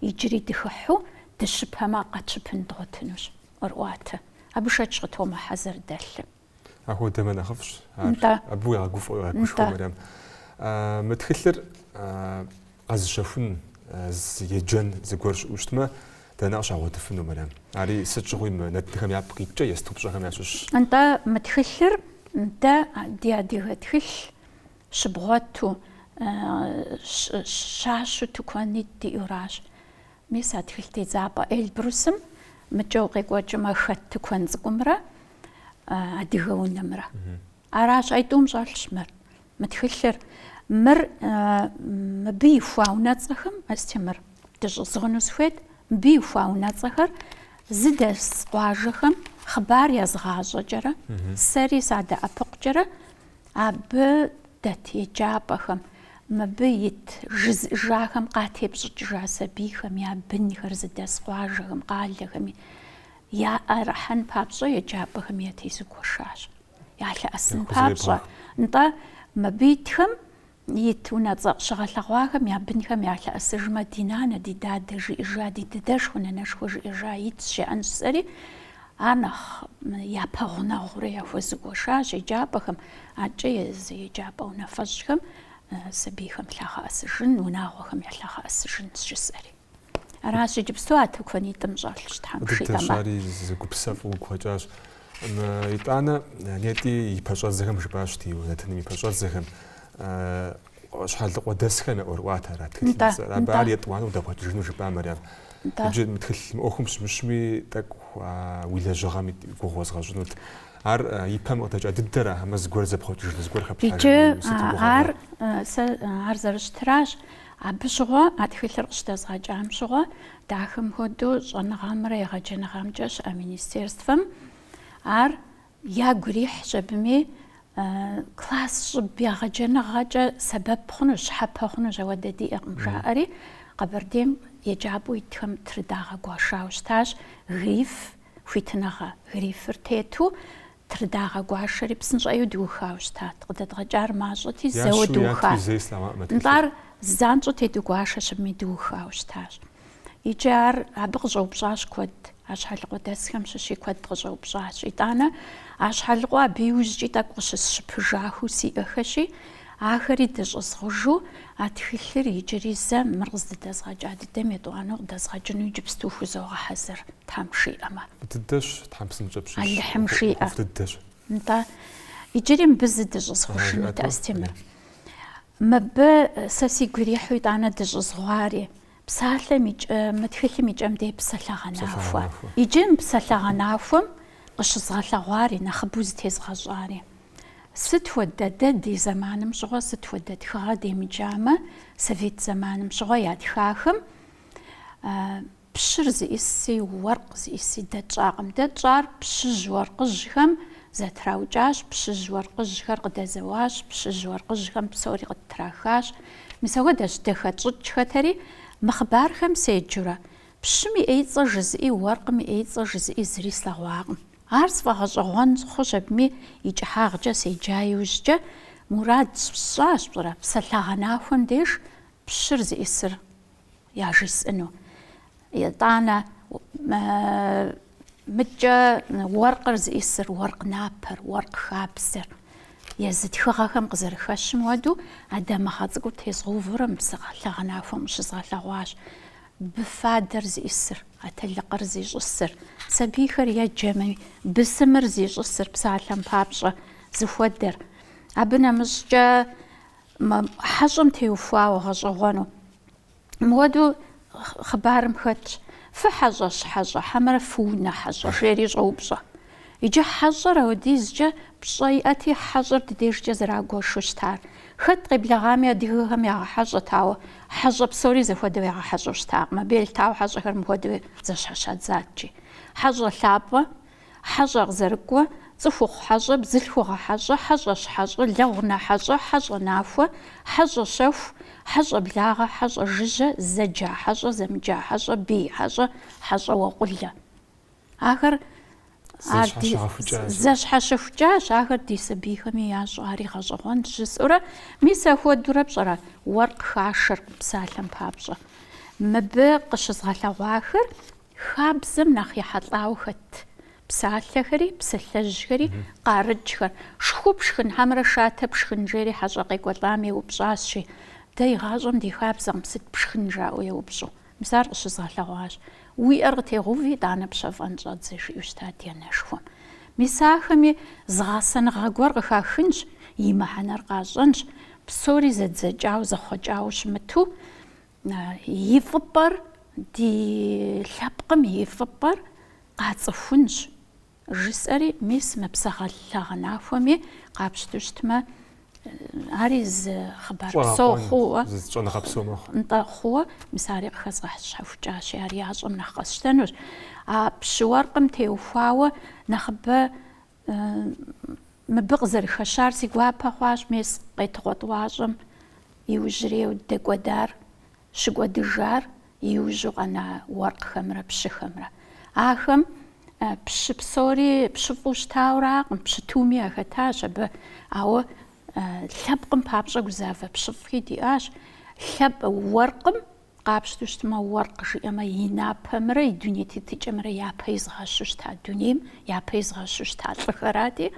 иджыри дыхыхьу дыщыпэмэ къэтщыпын дгъуэтынущ, ӏуэрыӏуатэ. Абы шэч къытомыхьэ зэрыдэлъым.
Ахуэдэмэ нэхъыфӏщ. Ар абы уегъэгуфӏэ, уегъэгушхуэ, Мэрям. Мы тхылъыр къэзыщэхун, еджэн зыгуэр щыӏэу щытмэ, дэнэ къыщагъуэтыфыну, Мэрям? Ари сыт щыгъуи мы нэтынхэм япкъ иткӏэ ест упщӏэхэм ящыщщ.
Нтӏэ, мы тхылъыр дэ ди адыгэ тхылъ щыбгъуэту, щащэу тыкуэнитӏ диӏэуращ. Мис а тхылъ тедзапӏэ Эльбрусым мыкӏэ укъекӏуэкӏымэ хэт тыкуэн цӏыкӏумрэ Адыгэ унэмрэ. Аращ, айтӏум щӏэлъщ мыр, мы тхылъыр. Мыр мыбы ихуа унэцӏэхэм, Астемыр, дыщӏызгъуну сыхуейт, мыбы ихуа унэцӏэхэр зыдэс къуажэхэм хъыбар язгъащӏэкӏэрэ, сэри садэӏэпыкъукӏэрэ, абы дэт еджапӏэхэм, мыбы ит жызыӏэжахэм къатепщӏыкӏыжа сабийхэм я бынхэр зыдэс къуажэхэм, къалэхэми яӏэрыхьэн папщӏэ еджапӏэхэми ятезугуэшащ. Ялъэӏэсын папщӏэ. Нтӏэ, мыбы итхэм ит унэцӏэ къыщыгъэлъэгъуахэм я бынхэм ялъэӏэсыжмэ, ди нанэ, ди дадэ жиӏэжа, ди дадэшхуэ, нанэшхуэ жиӏэжа итщ жаӏэнщ жысӏэри, ар нэхъ япэгъунэгъуурэ яхуэзугуэшащ еджапӏэхэм, адэкӏэ езы еджапӏэ унафэщӏхэм сабийхэм лъагъэӏэсыжын, унагъуэхэм ялъагъэӏэсыжынщ жысӏэри. Аращ иджыпсту а тыкуэнитӏым щӏэлъщ, Тхьэм
жиӏэмэ. Ари зы гупсысэфӏу уигу къэкӏащ. Итӏанэ, нетӏи и пэщӏэдзэхэм жыпӏащ ди нэтыным и пэщӏэдзэхэм. Щхьэлыкъуэдэсхэм я ӏуэрыӏуатэ ара тхылъым и цӏэр. Абы ар етӏуанэу къыдэбгъэкӏыжыну жыпӏа, Мэрям. Иджы мы тхылъ мы ӏуэхум щымыщми, тӏэкӏу уи лэжьыгъэм и гугъу уэзгъэщӏынут. Ар и пэм къыдэкӏа дыдэра, хьэмэ зыгуэр зэпхъуэкӏыжыну, зыгуэр
хэплъхьэжыну сыт уи гугъэр? Ар сэ ар зэрыщытыращ. Абы щыгъуэ, а тхылъыр къыщыдэзгъэкӏам щыгъуэ, дахэм хуэдэу щӏэныгъэмрэ егъэджэныгъэмкӏэ щыӏэ министерствэм ар ягу ирихьщ абыми, классщӏыб егъэджэныгъэкӏэ сэбэп хъунущ, щхьэпэ хъунущ, ауэдэ диӏэкъым, жаӏэри Къэбэрдейм еджапӏэу итхэм трыдагъэгуэшауэ щытащ гриф, хуитыныгъэ грифыр тету Трыдагъэгуашэри псынщӏэу дыухауэ щытат. Къыдэдгъэкӏар мащӏэти, зэуэ дыухат. Нтӏэ ар занщӏэу тедугуашэщ абыми дыухауэ щытащ. Иджы ар абы къыщӏэупщӏащ куэд, а щхьэлыкъуэдэсхэм щыщи куэд къыщӏэупщӏащ. Итӏанэ а щхьэлыкъуэ абы иужькӏи тӏэкӏу къыщысщыпыжахэу сиӏэхэщи, ахэри дыщӏызгъужу а тхылъыр иджыри зэ мыр къыздыдэзгъэкӏа дыдэм етӏуанэу къыдэзгъэкӏыну иджыпсту хузогъэхьэзыр, Тхьэм жиӏэмэ.
Фӏы дыдэщ, Тхьэм псынщӏэ пщищӏ.
Алыхьым жиӏэ.
Фӏы дыдэщ.
Нтӏэ, иджыри мыбы зы дыщӏызгъужынут, Астемыр. Мыбы сэ сигу ирихьу итӏанэ дыщӏызгъуари, псалъэм и кӏэ, мы тхылъым и кӏэм дей псалъэгъэнахуэ. Иджы мы псалъэгъэнахуэм къыщызгъэлъэгъуари, нэхъыбэу зытезгъэщӏари. Сыт хуэдэ дэ ди зэманым щыгъуэ, сыт хуэдэ тхыгъэ демыджамэ, совет зэманым щыгъуэ ятхахэм Пщыр зиӏиси, уэркъ зиӏиси дэ тщӏакъым. Дэ тщӏар пщыжь уэркъыжьхэм зэтраукӏащ, пщыжь уэркъыжьхэр къыдэзэуащ, пщыжь уэркъыжьхэм псори къыттрахащ. Мис апхуэдэщ дэ хэтщӏыкӏхэтэри, мы хъыбархэм седжурэ, пщым и ӏеицӏэ жызыӏи, уэркъым и ӏеицӏэ жызыӏи зыри слъэгъуакъым. Ар сфӏэгъэщӏэгъуэн хъущ абыми и кӏыхьагъкӏэ седжа иужькӏэ, мурад сщӏащ, пщӏэрэ, псалъэгъэнахуэм деж пщыр зиӏисыр яжесӏэну. Итӏанэ мыдкӏэ уэркъыр зиӏисыр, уэркъ напэр, уэркъ хабзэр. Езы тхыгъэхэм къызэрыхэщым хуэдэу а дамыгъэ цӏыкӏур тезгъэувэурэ мы псалъэгъэнахуэм къыщызгъэлъэгъуащ. Бы фадэр зиӏисыр, атэлыкъыр зищӏысыр, сабийхэр еджэми, бысымыр зищӏысыр, псалъэм папщӏэ, зыхуэдэр. Абы нэмыщӏкӏэ. Мы хьэщӏэм теухуауэ гъэщӏэгъуэну. Мыуэду хъыбарым хэтщ, Фыхьэщӏэщ хьэщӏэ, хьэмэрэ фыунэ хьэщӏэ, жери щӏоупщӏэ. Иджы хьэщӏэр ауэдизкӏэ пщӏэ иӏэти, хьэщӏэр ди дежкӏэ зэрагуэшу щытар. Хэт къеблэгъами адыгэхэм ягъэхьэщӏэт, ауэ хьэщӏэ псори зэхуэдэу ягъэхьэщӏэу щытакъым. Абы елъытауэ хьэщӏэхэр мыхуэдэу зэщхьэщадзат жи. Хьэщӏэ лъапӏэ, Хьэщӏэ къызэрыкӏуэ, цӏыхухъу хьэщӏэ, бзылъхугъэ хьэщӏэ, хьэщӏэщ хьэщӏэ, лэгъунэ хьэщӏэ, хьэщӏэ нахуэ, хьэщӏэ щэху, хьэщӏэ благъэ, хьэщӏэ жыжьэ, зэджа хьэщӏэ, зэмыджа хьэщӏэ, бей хьэщӏэ, хьэщӏэ уэкъулэ. Ахэр ар ди зэщхьэщыхукӏащ, ахэр ди сабийхэми ящӏэу ари гъэщӏэгъуэнщ жысӏэурэ, мис ахуэдурэ пщӏэрэ, уэркъ хашэркъым псалъэм папщӏэ. Мыбы къыщызгъэлъэгъуахэр Хабзэм нэхъ ехьэлӏауэ хэт псалъэхэри, псалъэжьхэри, къарыкӏхэр. Шху пшхын хьэмэрэ шатэ пшхын жери хьэщӏэ къекӏуэлӏам еупщӏащ, жи. Дэ игъащӏэм ди хабзэкъым сыт пшхын жаӏэу еупщӏу. Мис ар къыщызгъэлъэгъуащ. Уи ӏэр къытегъэуви, итӏанэ пщэфӏэн щӏэдзэ, жиӏэу щыта ди анэшхуэм. Мис ахэми зы гъэсэныгъэ гуэр къыхахынщ, и мыхьэнэр къащӏэнщ, псори зэдзэкӏауэ, зэхъуэкӏауэ щымыту, И фӏыпӏэр, ди лъэпкъым и фӏыпӏэр къацӏыхунщ, жысӏэри, мис мы псалъэгъэнахуэми къапщтэу щытмэ, ари зы хъыбар псо хъууэ,
щӏэныгъэ псо мэхъу.
Нтӏэ, хъууэ, мис ари къыхэзгъэщхьэхукӏащи, ар ящӏэм нэхъ къэсщтэнущ. А пщы-уэркъым теухуауэ нэхъыбэ Мыбы къызэрыхэщар си гуапэ хъуащ, мес Къетыкъуэ тӏуащӏэм иужьрейуэ дэкӏуэдар, щыкӏуэдыжар иужьу къэна уэркъхэмрэ пщыхэмрэ. Ахэм пщы псори пщыфӏу щытауракъым, пщы туми яхэтащ абы, ауэ лъэпкъым папщӏэ гузавэ пщыфӏхи диӏащ. Лъэпкъ уэркъым Къапщтэу щытмэ, уэркъ жиӏэмэ, и напэмрэ и дуней тетыкӏэмрэ япэ изгъэщу щыта дунейм, япэ изгъэщу щыта лӏыхэрати,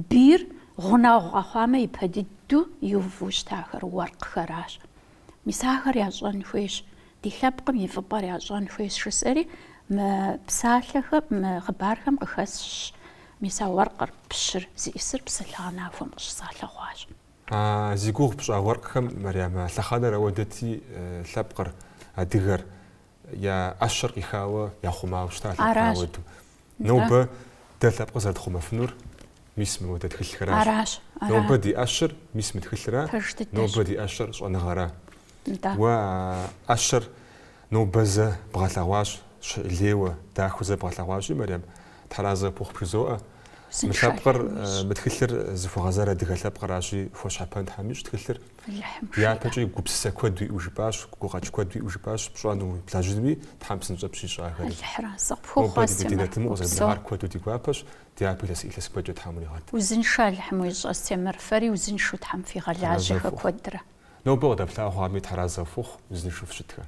бийр гъунэгъу къэхъуамэ, ипэ дыдэу иуву щытахэр уэркъхэращ. Мис ахэр ящӏэн хуейщ, ди лъэпкъым и фӏыпӏэр ящӏэн хуейщ, жысӏэри мы псалъэхэм, мы хъыбархэм къыхэсщ, мис а уэркъыр, пщыр зиӏысыр псалъэгъэнахуэм къыщызгъэлъэгъуащ.
А зи гугъу пщӏа уэркъхэм, Марьям, а лъэхъэнэр ауэдэти лъэпкъыр, адыгэр, я ӏэщэр къихауэ яхъумауэ щыта лъэпкъыр
Аращ.
ауэдэу. Нобэ дэ лъэпкъыр зэрытхъумэфынур мис мыуэдэ тхылъхэращ.
Аращ, ара.
Нобэ ди ӏэщэр мис мы тхылъра,
Пэж дыдэщ.
нобэ ди ӏэщэр щӏэныгъэра.
Нтӏэ.
Уэ а ӏэщэр Нобэ зэ бгъэлъэгъуащ, лейуэ, дахэу зэ бгъэлъэгъуащи, Марьям, Тхьэразэ пхухъу бжызоӏэ. Мы лъэпкъыр, мы тхылъыр зыхуэгъэзар адыгэ лъэпкъращи, хуэщхьэпэн Тхьэм ищӏ тхылъыр. Дяпэкӏи гупсысэ куэд уиӏэу жыпӏащ, гукъэкӏ куэд уиӏэу жыпӏащ, пщӏэну, блэжьынуи Тхьэм псынщӏэ пщищӏ ахэри. Нобэ ди нэтыным укъызэрыблэгъар куэду ди гуапэщ, дяпэ илъэс илъэс куэдкӏэ Тхьэм уригъэт.
Узыншэ Алыхьым уищӏ, Астемыр, фэри узыншэу Тхьэм фигъэлажьэхэ куэдрэ.
Нобэ къыдэплъагъуами Тхьэразэ фыхъу, узыншэу фыщытхэ.